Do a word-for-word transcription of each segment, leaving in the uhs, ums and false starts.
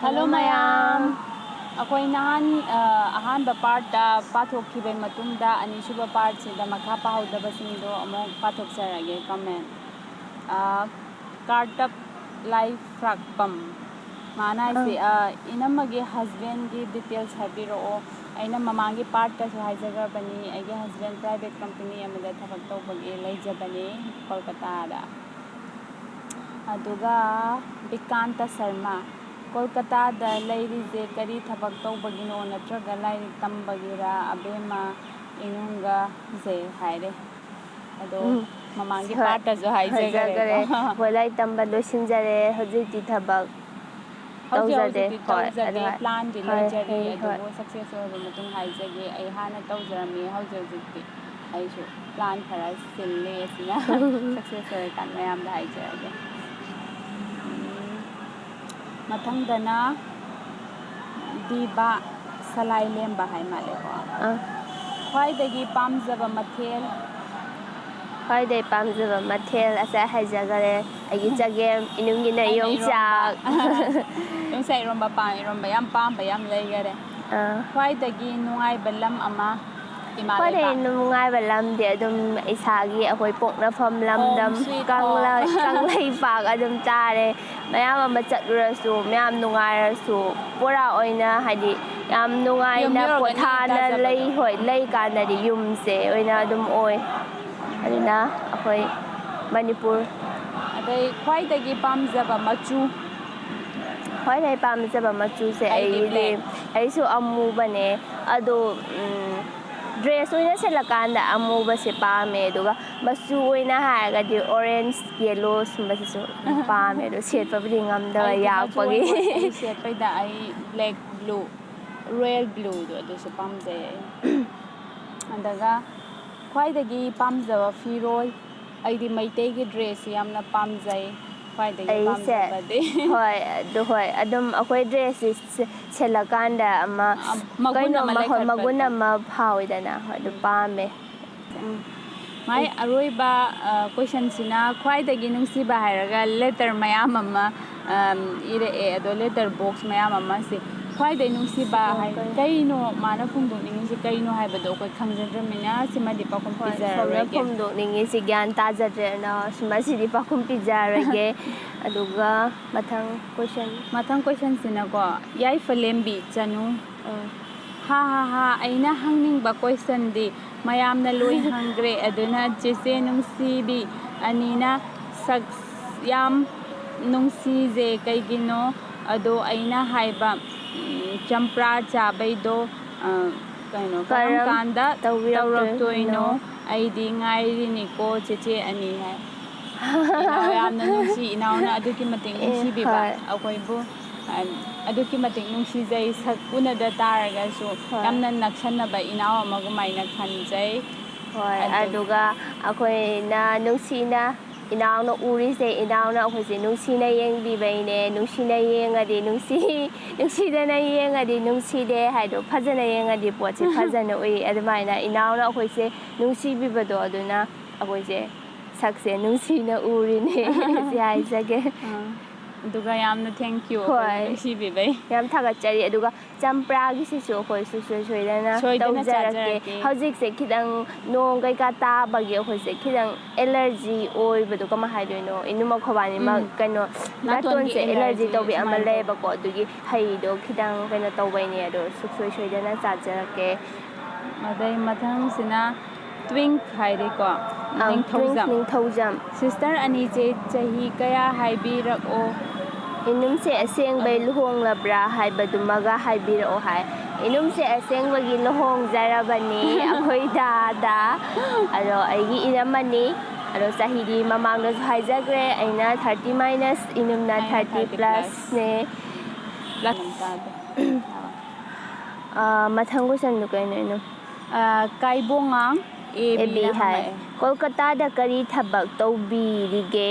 Hello ꯃꯌꯥꯝ꯫ ꯑꯩꯈꯣꯏ ꯅꯍꯥꯟ ꯑ, ꯑꯍꯥꯟꯕ ꯄꯥꯔꯠꯇ ꯄꯥꯊꯣꯛꯈꯤꯕꯒꯤ ꯃꯇꯨꯡꯗ ꯑꯅꯤꯁꯨꯕ ꯄꯥꯔꯠꯁꯤꯗ ꯃꯈꯥ ꯄꯥꯍꯧꯗꯕꯁꯤꯡꯗꯣ ꯑꯃꯨꯛ ꯄꯥꯊꯣꯛꯆꯔꯒꯦ꯫ ꯀꯃꯦꯟ꯫ ꯀꯥꯔꯇꯞ ꯂꯥꯏ ꯐ꯭ꯔꯥꯛꯄꯝ꯫ ꯃꯥꯅ ꯍꯥꯏꯁꯦ, ꯑꯥ, ꯏꯅꯝꯃꯒꯤ ꯍꯁꯕꯦꯟꯒꯤ ꯗꯤꯇꯦꯜꯁ ꯍꯥꯏꯕꯤꯔꯛꯑꯣ꯫ ꯑꯩꯅ ꯃꯃꯥꯡꯒꯤ ꯄꯥꯔꯠꯇꯁꯨ ꯍꯥꯏꯖꯈ꯭ꯔꯕꯅꯤ, ꯑꯩꯒꯤ ꯍꯁꯕꯦꯟ ꯄ꯭ꯔꯥꯏꯚꯦꯠ ꯀꯝꯄꯅꯤ ꯑꯃꯗ ꯊꯕꯛ ꯇꯧꯕꯒꯤ ꯂꯩꯖꯕꯅꯤ ꯀꯣꯜꯀꯇꯥꯗ꯫ ꯑꯗꯨꯒ ꯕꯤꯀꯥꯟꯇ ꯁꯔꯃ, ꯀꯣꯜꯀꯇꯥꯗ ꯂꯩꯔꯤꯁꯦ ꯀꯔꯤ ꯊꯕꯛ ꯇꯧꯕꯒꯤꯅꯣ, ꯅꯠꯇ꯭ꯔꯒ ꯂꯥꯏꯔꯤꯛ ꯇꯝꯕꯒꯤꯔ? ꯑꯕꯦꯝꯃ ꯏꯅꯨꯡꯒ ꯖꯦ ꯍꯥꯏꯔꯦ꯫ ꯑꯗꯣ ꯎꯝ꯫ ꯃꯃꯥꯡꯒꯤ ꯍꯣꯏ꯫ ꯄꯥꯔꯠꯇꯁꯨ ꯍꯥꯏꯖꯈ꯭ꯔꯦꯀꯣ꯫ ꯍꯥꯏꯖꯈꯔꯦ꯫ ꯍꯣꯏ, ꯂꯥꯏꯔꯤꯛ ꯇꯝꯕ ꯂꯣꯏꯁꯤꯟꯖꯔꯦ꯫ ꯍꯧꯖꯤꯛꯇꯤ ꯊꯕꯛ ꯍꯧꯖꯤꯛ ꯇꯧꯖꯗꯦ꯫ ꯍꯧꯖꯤꯛꯇꯤ ꯍꯣꯏ, ꯇꯧꯖꯗꯦ꯫ ꯑꯗꯨ ꯍꯥꯏ-, ꯄ꯭ꯂꯥꯟꯗꯤ ꯍꯣꯏ, ꯂꯩꯖꯔꯤ꯫ ꯍꯣꯏ, ꯍꯣꯏ꯫ ꯑꯗꯨꯕꯨ ꯁꯛꯁꯦꯁ ꯑꯣꯏꯔꯕ ꯃꯇꯨꯡ ꯍꯥꯏꯖꯒꯦ꯫ ꯑꯩ ꯍꯥꯟꯅ ꯇꯧꯖꯔꯝꯃꯤ꯫ ꯍꯧꯖꯤꯛ ꯍꯧꯖꯤꯛꯇꯤ ꯑꯩꯁꯨ ꯄ꯭ꯂꯥꯟ ꯈꯔ ꯁꯤꯜꯂꯤ꯫ ꯑꯁꯤꯅ ꯁꯛꯁꯦꯁ ꯑꯣꯏꯔꯀꯥꯟꯗ ꯃꯌꯥꯝꯗ ꯍꯥꯏꯖꯔꯒꯦ꯫ ꯎꯝ, ꯃꯊꯪꯗꯅ ꯗꯤꯕꯥ ꯁꯂꯥꯏ ꯂꯦꯝꯕ ꯍꯥꯏ ꯃꯥꯜꯂꯦꯀꯣ꯫ ꯑꯥ꯫ ꯈ꯭ꯋꯥꯏꯗꯒꯤ ꯄꯥꯝꯖꯕ ꯃꯊꯦꯜ? ꯈ꯭ꯋꯥꯏꯗꯒꯤ ꯄꯥꯝꯖꯕ ꯃꯊꯦꯜ ꯉꯁꯥꯏ ꯍꯥꯏꯖꯈꯔꯦ꯫ ꯑꯩꯒꯤ ꯆꯒꯦꯝ, ꯏꯅꯨꯡꯒꯤꯅ ꯑꯩꯅ ꯏꯔꯣꯝꯕ꯫ ꯌꯣꯡꯆꯥꯛ꯫ ꯌꯣꯡꯆꯥꯛ ꯏꯔꯣꯝꯕ ꯄꯥꯝ-, ꯏꯔꯣꯝꯕ ꯌꯥꯝ ꯄꯥꯝꯕ ꯌꯥꯝ ꯂꯩꯈꯔꯦ꯫ ꯑꯥ꯫ ꯈ꯭ꯋꯥꯏꯗꯒꯤ ꯅꯨꯡꯉꯥꯏꯕ ꯂꯝ ꯑꯃ? ꯏꯃꯥ ꯈ꯭ꯋꯥꯏꯗꯒꯤ ꯂꯩꯄꯥꯛ꯫ ꯅꯨꯡꯉꯥꯏꯕ ꯂꯝꯗꯤ ꯑꯗꯨꯝ ꯏꯁꯥꯒꯤ ꯑꯩꯈꯣꯏ ꯄꯣꯛꯅꯐꯝ ꯂꯝꯗꯝ home sweet ꯀꯪꯂ-, home꯫ ꯀꯪꯂꯩꯄꯥꯛ ꯑꯗꯨꯝ ꯇꯥꯔꯦ꯫ ꯃꯌꯥꯝ ꯑꯃ ꯆꯠꯂꯨꯔꯁꯨ, ꯃꯌꯥꯝ ꯅꯨꯡꯉꯥꯏꯔꯁꯨ, ꯄꯨꯔꯥ ꯑꯣꯏꯅ ꯍꯥꯏꯗꯤ ꯌꯥꯝ ꯌꯨꯝ ꯅꯨꯡꯉꯥꯏꯅ ꯌꯧꯔꯒꯅ ꯄꯣꯊꯥꯅ ꯇꯥꯖꯕꯗꯣ꯫ ꯂꯩ, ꯍꯣꯏ, ꯂꯩꯀꯥꯟꯗꯗꯤ ꯌꯨꯝꯁꯦ ꯑꯣꯏꯅ ꯑꯗꯨꯝ ꯑꯣꯏ꯫ ꯑꯗꯨꯅ ꯑꯩꯈꯣꯏ ꯃꯅꯤꯄꯨꯔ꯫ ꯑꯗꯩ ꯈ꯭ꯋꯥꯏꯗꯒꯤ ꯄꯥꯝꯖꯕ ꯃꯆꯨ? ꯈ꯭ꯋꯥꯏꯗꯒꯤ ꯄꯥꯝꯖꯕ ꯃꯆꯨꯁꯦ ꯑꯩꯗꯤ ꯑꯩꯒꯤꯗꯤ, black꯫ ꯑꯩꯁꯨ ꯑꯃꯨꯕꯅꯦ꯫ ꯑꯗꯣ, ꯎꯝ, ꯗ꯭ꯔꯦꯁ ꯑꯣꯏꯅ ꯁꯦꯠꯂꯀꯥꯟꯗ ꯑꯃꯨꯕꯁꯦ ꯄꯥꯝꯃꯦ꯫ ꯑꯗꯨꯒ ꯃꯆꯨ ꯑꯣꯏꯅ ꯍꯥꯏꯔꯒꯗꯤ orange, yellow ꯁꯨꯝꯕꯁꯤꯁꯨ ꯄꯥꯝꯃꯦ꯫ ꯑꯗꯣ ꯁꯦꯠꯄꯕꯨꯗꯤ ꯉꯝꯗꯕ ꯑꯩꯗꯤ ꯃꯆꯨ ꯌꯥꯎꯔꯛꯄꯒꯤ꯫ ꯑꯣꯏꯅ ꯑꯩ ꯁꯦꯠꯄꯩꯗ ꯑꯩ black, blue, royal blueꯗꯣ ꯑꯗꯨꯁꯨ ꯄꯥꯝꯖꯩ ꯑꯩ꯫ ꯑꯗꯨꯒ ꯈ꯭ꯋꯥꯏꯗꯒꯤ ꯄꯥꯝꯖꯕ ꯐꯤꯔꯣꯜ? ꯑꯩꯗꯤ ꯃꯩꯇꯩꯒꯤ ꯗ꯭ꯔꯦꯁꯁꯤ ꯌꯥꯝꯅ ꯄꯥꯝꯖꯩ꯫ ꯈ꯭ꯋꯥꯏꯗꯒꯤ ꯑꯩꯁꯦ, ꯄꯥꯝꯖꯕꯗꯤ꯫ ꯍꯣꯏ, ꯑꯗꯨ ꯍꯣꯏ, ꯑꯗꯨꯝ ꯑꯩꯈꯣꯏ ꯗ꯭ꯔꯦꯁꯁꯤ ꯁꯦ-, ꯁꯦꯠꯂꯀꯥꯟꯗ ꯑꯃ ꯑ, ꯃꯒꯨꯟ ꯀꯩꯅꯣ ꯑꯃ ꯃꯍꯣ-, ꯂꯩꯈꯠꯄꯗꯣ꯫ ꯃꯒꯨꯟ ꯑꯃ ꯐꯥꯎꯋꯤꯗꯅ, ꯍꯣꯏ, ꯑꯗꯨ ꯎꯝ꯫ ꯄꯥꯝꯃꯦ꯫ ꯎꯝ꯫ ꯃꯥꯏ ꯑꯔꯣꯏꯕ ꯀꯣꯏꯁꯟꯁꯤꯅ ꯈ꯭ꯋꯥꯏꯗꯒꯤ ꯅꯨꯡꯁꯤꯕ ꯍꯥꯏꯔꯒ ꯂꯦꯇꯔ ꯃꯌꯥꯝ ꯑꯃ ꯏꯔꯛꯑꯦ꯫ ꯑꯗꯣ ꯂꯦꯇꯔ ꯕꯣꯛꯁ ꯃꯌꯥꯝ ꯑꯃꯁꯦ ꯈ꯭ꯋꯥꯏꯗꯒꯤ ꯅꯨꯡꯁꯤꯕ ꯍꯥꯏ ꯀꯩꯅꯣ, ꯃꯥꯅ ꯐꯣꯡꯗꯣꯛꯅꯤꯡꯉꯤꯁꯤ ꯀꯩꯅꯣ ꯍꯥꯏꯕꯗꯣ ꯑꯩꯈꯣꯏ ꯈꯪꯖꯗ꯭ꯔꯕꯅꯤꯅ ꯁꯤꯃꯗꯤ ꯄꯥꯎꯈꯨꯝ ꯄꯤꯖꯔꯔꯣꯏꯒꯦ꯫ ꯁꯣꯝꯅ ꯐꯣꯡꯗꯣꯛꯅꯤꯡꯉꯤꯁꯤ ꯒ꯭ꯌꯥꯟ ꯇꯥꯖꯗ꯭ꯔꯦ, ꯑꯗꯨꯅ ꯁꯤꯃꯁꯤꯗꯤ ꯄꯥꯎꯈꯨꯝ ꯄꯤꯖꯔꯔꯣꯏꯒꯦ꯫ ꯑꯗꯨꯒ ꯃꯊꯪ ꯀꯣꯏꯁꯟ꯫ ꯃꯊꯪ ꯀꯣꯏꯁꯟꯁꯤꯅꯀꯣ, ꯌꯥꯏꯐꯂꯦꯝꯕꯤ ꯆꯅꯨ꯫ ꯑꯥ꯫ ꯍꯥ ꯍꯥ ꯍꯥ, ꯑꯩꯅ ꯍꯪꯅꯤꯡꯕ ꯀꯣꯏꯁꯟꯗꯤ ꯃꯌꯥꯝꯅ ꯂꯣꯏ ꯍꯪꯈ꯭ꯔꯦ꯫ ꯑꯗꯨꯅ ꯆꯦꯆꯦ ꯅꯨꯡꯁꯤꯕꯤ ꯑꯅꯤꯅ ꯁꯛ ꯌꯥꯝ ꯅꯨꯡꯁꯤꯖꯦ꯫ ꯀꯩꯒꯤꯅꯣ ꯑꯗꯣ ꯑꯩꯅ ꯍꯥꯏꯕ, ꯎꯝ, ꯆꯝꯄ꯭ꯔꯥ ꯆꯥꯕꯩꯗꯣ, ꯑ, ꯀꯩꯅꯣ, ꯀꯔꯝ ꯀꯔꯝ ꯀꯥꯟꯗ ꯇꯧꯕꯤꯔꯛꯇꯣꯏꯅꯣ? ꯇꯧꯔꯛꯇꯣꯏꯅꯣ? ꯑꯩꯗꯤ ꯉꯥꯏꯔꯤꯅꯤꯀꯣ ꯆꯦꯆꯦ ꯑꯅꯤ ꯍꯥꯏ꯫ ꯏꯅꯥꯎ ꯌꯥꯝꯅ ꯅꯨꯡꯁꯤ, ꯏꯅꯥꯎꯅ ꯑꯗꯨꯛꯀꯤ ꯃꯇꯤꯛ ꯑꯦ, ꯅꯨꯡꯁꯤꯕꯤꯕ ꯍꯣꯏ꯫ ꯑꯩꯈꯣꯏꯕꯨ, ꯑ, ꯑꯗꯨꯛꯀꯤ ꯃꯇꯤꯛ ꯅꯨꯡꯁꯤꯖꯩ꯫ ꯁꯛ ꯎꯅꯗ ꯇꯥꯔꯒꯁꯨ ꯍꯣꯏ꯫ ꯌꯥꯝꯅ ꯅꯛꯁꯟꯅꯕ ꯏꯅꯥꯎ ꯑꯃꯒꯨꯃꯥꯏꯅ ꯈꯟꯖꯩ꯫ ꯍꯣꯏ, ꯑꯗꯨ ꯑꯗꯨꯒ ꯑꯩꯈꯣꯏꯅ ꯅꯨꯡꯁꯤꯅ ꯏꯅꯥꯎꯅ ꯎꯔꯤꯁꯦ, ꯏꯅꯥꯎꯅ ꯑꯩꯈꯣꯏꯁꯦ ꯅꯨꯡꯁꯤꯅ ꯌꯦꯡꯕꯤꯕꯩꯅꯦ꯫ ꯅꯨꯡꯁꯤꯅ ꯌꯦꯡꯉꯗꯤ ꯅꯨꯡꯁꯤ, ꯅꯨꯡꯁꯤꯗꯅ ꯌꯦꯡꯉꯗꯤ ꯅꯨꯡꯁꯤꯗꯦ ꯍꯥꯏꯗꯣ, ꯐꯖꯅ ꯌꯦꯡꯉꯗꯤ ꯄꯣꯠꯁꯦ ꯐꯖꯅ ꯎꯏ꯫ ꯑꯗꯨꯃꯥꯏꯅ ꯏꯅꯥꯎꯅ ꯑꯩꯈꯣꯏꯁꯦ ꯅꯨꯡꯁꯤꯕꯤꯕꯗꯣ, ꯑꯗꯨꯅ ꯑꯩꯈꯣꯏꯁꯦ ꯁꯛꯁꯦ ꯅꯨꯡꯁꯤꯅ ꯎꯔꯤꯅꯦ꯫ ꯁꯤ ꯍꯥꯏꯖꯒꯦ꯫ ꯑꯥ, ꯑꯗꯨꯒ ꯌꯥꯝꯅ thank you, ꯑꯩꯈꯣꯏꯕꯨ ꯍꯣꯏ꯫ ꯅꯨꯡꯁꯤꯕꯤꯕꯩ꯫ ꯌꯥꯝ ꯊꯥꯒꯠꯆꯔꯤ꯫ ꯑꯗꯨꯒ ꯆꯝꯄ꯭ꯔꯥꯒꯤꯁꯤꯁꯨ ꯑꯩꯈꯣꯏ ꯁꯨꯡꯁꯣꯏ ꯁꯣꯏꯗꯅ ꯁꯣꯏꯗꯅ ꯇꯧꯖꯔꯛꯀꯦ꯫ ꯆꯥꯖꯔꯛꯀꯦ꯫ ꯍꯧꯖꯤꯛꯁꯦ ꯈꯤꯇꯪ ꯅꯣꯡ ꯀꯩꯀꯥ ꯇꯥꯕꯒꯤ ꯑꯩꯈꯣꯏꯁꯦ ꯈꯤꯇꯪ allergy ꯑꯣꯏꯕꯗꯣ, ꯀꯃꯥꯏ ꯍꯥꯏꯗꯣꯏꯅꯣ? ꯏꯅꯨꯝ ꯑꯩꯈꯣꯏꯕꯥꯅꯤꯃꯛ ꯎꯝ꯫ ꯀꯩꯅꯣ, ꯅꯥꯇꯣꯟꯒꯤ ꯅꯥꯇꯣꯟꯁꯦ allergy allergy ꯇꯧꯕꯤ ꯑꯃ ꯁꯨꯃꯥꯏꯅ ꯇꯧꯕ꯫ ꯂꯩꯌꯦꯕꯀꯣ, ꯑꯗꯨꯒꯤ ꯍꯩꯗꯣ ꯈꯤꯇꯪ ꯀꯩꯅꯣ ꯇꯧꯕꯩꯅꯦ꯫ ꯑꯗꯣ ꯁꯨꯡꯁꯣꯏ ꯁꯣꯏꯗꯅ ꯆꯥꯖꯔꯛꯀꯦ꯫ ꯑꯗꯩ ꯃꯊꯪꯁꯤꯅ Twink ꯍꯥꯏꯔꯦꯀꯣ, ꯑꯪ, ꯅꯤꯡꯊꯧꯖꯝ꯫ Twink ꯅꯤꯡꯊꯧꯖꯝ꯫ Sister ꯑꯅꯤꯁꯦ ꯆꯍꯤ ꯀꯌꯥ ꯍꯥꯏꯕꯤꯔꯛꯑꯣ? ꯏꯅꯨꯝꯁꯦ ꯑꯁꯦꯡꯕꯩ ꯑꯗꯨ ꯂꯨꯍꯣꯡꯂꯕ꯭ꯔꯥ ꯍꯥꯏꯕꯗꯨꯃꯒ ꯍꯥꯏꯕꯤꯔꯛꯑꯣ ꯍꯥꯏ꯫ ꯏꯅꯨꯝꯁꯦ ꯑꯁꯦꯡꯕꯒꯤ ꯂꯨꯍꯣꯡꯖꯔꯕꯅꯤ ꯑꯩꯈꯣꯏ ꯗꯥꯗ꯫ ꯑꯗꯣ ꯑꯩꯒꯤ ꯏꯅꯝꯃꯅꯤ꯫ ꯑꯗꯣ ꯆꯍꯤꯗꯤ ꯃꯃꯥꯡꯗꯁꯨ ꯍꯥꯏꯖꯈ꯭ꯔꯦ, ꯑꯩꯅ thirty minus, ꯏꯅꯨꯝꯅ ꯑꯩꯅ thirty thirty plus꯫ Plusꯅꯦ꯫ Plus ꯑꯃ ꯇꯥꯗꯦ꯫ ꯑꯥ, ꯃꯊꯪ ꯀꯣꯏꯁꯟꯗꯨ ꯀꯩꯅꯣ, ꯏꯅꯨꯝ? ꯑꯥ, ꯀꯥꯏꯕꯣꯉꯥꯡ ꯑꯦ ꯕꯤꯅ ꯑꯦ ꯕꯤ ꯍꯥꯏ꯫ ꯍꯪꯉꯛꯑꯦ꯫ ꯀꯣꯜꯀꯇꯥꯗ ꯀꯔꯤ ꯊꯕꯛ ꯇꯧꯕꯤꯔꯤꯒꯦ?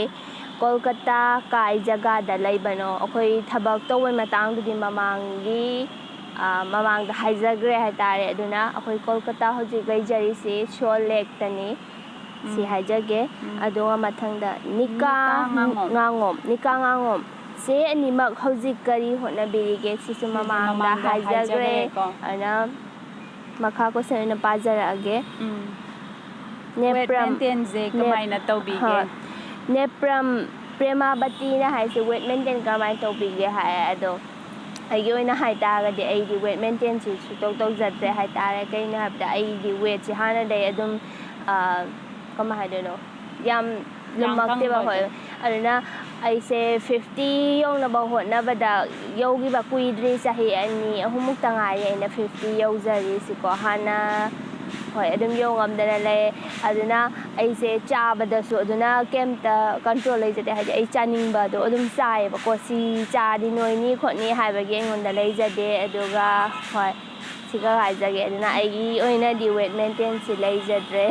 ꯀꯣꯜꯀꯇꯥ ꯀꯥꯏ ꯖꯒꯥꯗ ꯂꯩꯕꯅꯣ? ꯑꯩꯈꯣꯏ ꯊꯕꯛ ꯇꯧꯕꯩ ꯃꯇꯥꯡꯗꯨꯗꯤ ꯃꯃꯥꯡꯒꯤ, ꯑꯥ, ꯃꯃꯥꯡꯗ ꯍꯥꯏꯖꯈ꯭ꯔꯦ ꯍꯥꯏꯇꯥꯔꯦ꯫ ꯑꯗꯨꯅ ꯑꯩꯈꯣꯏ ꯀꯣꯜꯀꯇꯥ ꯍꯧꯖꯤꯛ ꯂꯩꯖꯔꯤꯁꯤ ꯁꯤꯑꯣꯜ ꯂꯦꯛꯇꯅꯤ꯫ ꯁꯤ ꯍꯥꯏꯖꯒꯦ꯫ ꯑꯗꯨꯒ ꯃꯊꯪꯗ ꯅꯤꯀꯥ ꯉꯥꯉꯣꯝ꯫ ꯅꯤꯀꯥ ꯉꯥꯉꯣꯝ꯫ ꯁꯦ ꯑꯅꯤꯃꯛ ꯍꯧꯖꯤꯛ ꯀꯔꯤ ꯍꯣꯠꯅꯕꯤꯔꯤꯒꯦ? ꯁꯤꯁꯨ ꯃꯃꯥꯡꯗ ꯍꯥꯏꯖꯈ꯭ꯔꯦ꯫ ꯑꯗꯨꯅ ꯃꯈꯥ ꯀꯣꯏꯁꯟ ꯑꯣꯏꯅ ꯄꯥꯖꯔꯛꯑꯒꯦ꯫ ꯎꯝ꯫ ꯅꯦꯄ꯭ꯔꯝ꯫ ꯋꯦꯠ ꯃꯦꯟꯇꯦꯟꯁꯦ ꯅꯦꯞ-, ꯀꯃꯥꯏꯅ ꯇꯧꯕꯤꯒꯦ? ꯍꯣꯏ꯫ ꯅꯦꯄ꯭ꯔꯝ ꯄ꯭ꯔꯦꯃꯥꯕꯇꯤꯅ ꯍꯥꯏꯁꯦ ꯋꯦꯠ ꯃꯦꯟꯇꯦꯟ ꯀꯃꯥꯏꯅ ꯇꯧꯕꯤꯒꯦ ꯍꯥꯏ꯫ ꯑꯗꯣ ꯑꯩꯒꯤ ꯑꯣꯏꯅ ꯍꯥꯏꯇꯥꯔꯒꯗꯤ ꯑꯩꯗꯤ ꯋꯦꯠ ꯃꯦꯟꯇꯦꯟꯁꯤ ꯁꯨꯡꯇꯧ ꯇꯧꯖꯗ꯭ꯔꯦ ꯍꯥꯏꯇꯥꯔꯦ꯫ ꯀꯩꯒꯤꯅꯣ ꯍꯥꯏꯕꯗ ꯑꯩꯗꯤ ꯋꯦꯠꯁꯤ ꯍꯥꯟꯅꯗꯩ ꯑꯗꯨꯝ, ꯑ, ꯀꯃꯥꯏ ꯍꯥꯏꯗꯣꯏꯅꯣ? ꯌꯥꯝ ꯌꯥꯝ ꯂꯨꯝꯃꯛꯇꯦꯕ, ꯀꯪꯕꯗꯣ꯫ ꯍꯣꯏ꯫ ꯑꯗꯨꯅ ꯑꯩꯁꯦ ꯐꯤꯐꯇꯤ ꯌꯧꯅꯕ ꯍꯣꯠꯅꯕꯗ ꯌꯧꯈꯤꯕ ꯀꯨꯏꯗ꯭ꯔꯤ, ꯆꯍꯤ ꯑꯅꯤ ꯑꯍꯨꯝꯃꯨꯛꯇ ꯉꯥꯏꯔꯤ ꯑꯩꯅ ꯐꯤꯐꯇꯤ ꯌꯧꯖꯔꯤꯁꯤꯀꯣ꯫ ꯍꯥꯟꯅ, ꯍꯣꯏ, ꯑꯗꯨꯝ ꯌꯧ ꯉꯝꯗꯅ ꯂꯩ꯫ ꯑꯗꯨꯅ ꯑꯩꯁꯦ ꯆꯥꯕꯗꯁꯨ ꯑꯗꯨꯅ ꯀꯩꯝꯇ ꯀꯟꯇ꯭ꯔꯣꯜ ꯂꯩꯖꯗꯦ꯫ ꯍꯥꯏꯗꯤ ꯑꯩ ꯆꯥꯅꯤꯡꯕꯗꯣ ꯑꯗꯨꯝ ꯆꯥꯏꯌꯦꯕꯀꯣ꯫ ꯁꯤ ꯆꯥꯔꯗꯤ ꯅꯣꯏꯅꯤ ꯈꯣꯠꯅꯤ ꯍꯥꯏꯕꯒꯤ ꯑꯩꯉꯣꯟꯗ ꯂꯩꯖꯗꯦ꯫ ꯑꯗꯨꯒ, ꯍꯣꯏ, ꯁꯤꯒ ꯍꯥꯏꯖꯒꯦ꯫ ꯑꯗꯨꯅ ꯑꯩꯒꯤ ꯑꯣꯏꯅꯗꯤ ꯋꯦꯠ ꯃꯦꯟꯇꯦꯟꯁꯤ ꯂꯩꯖꯗ꯭ꯔꯦ꯫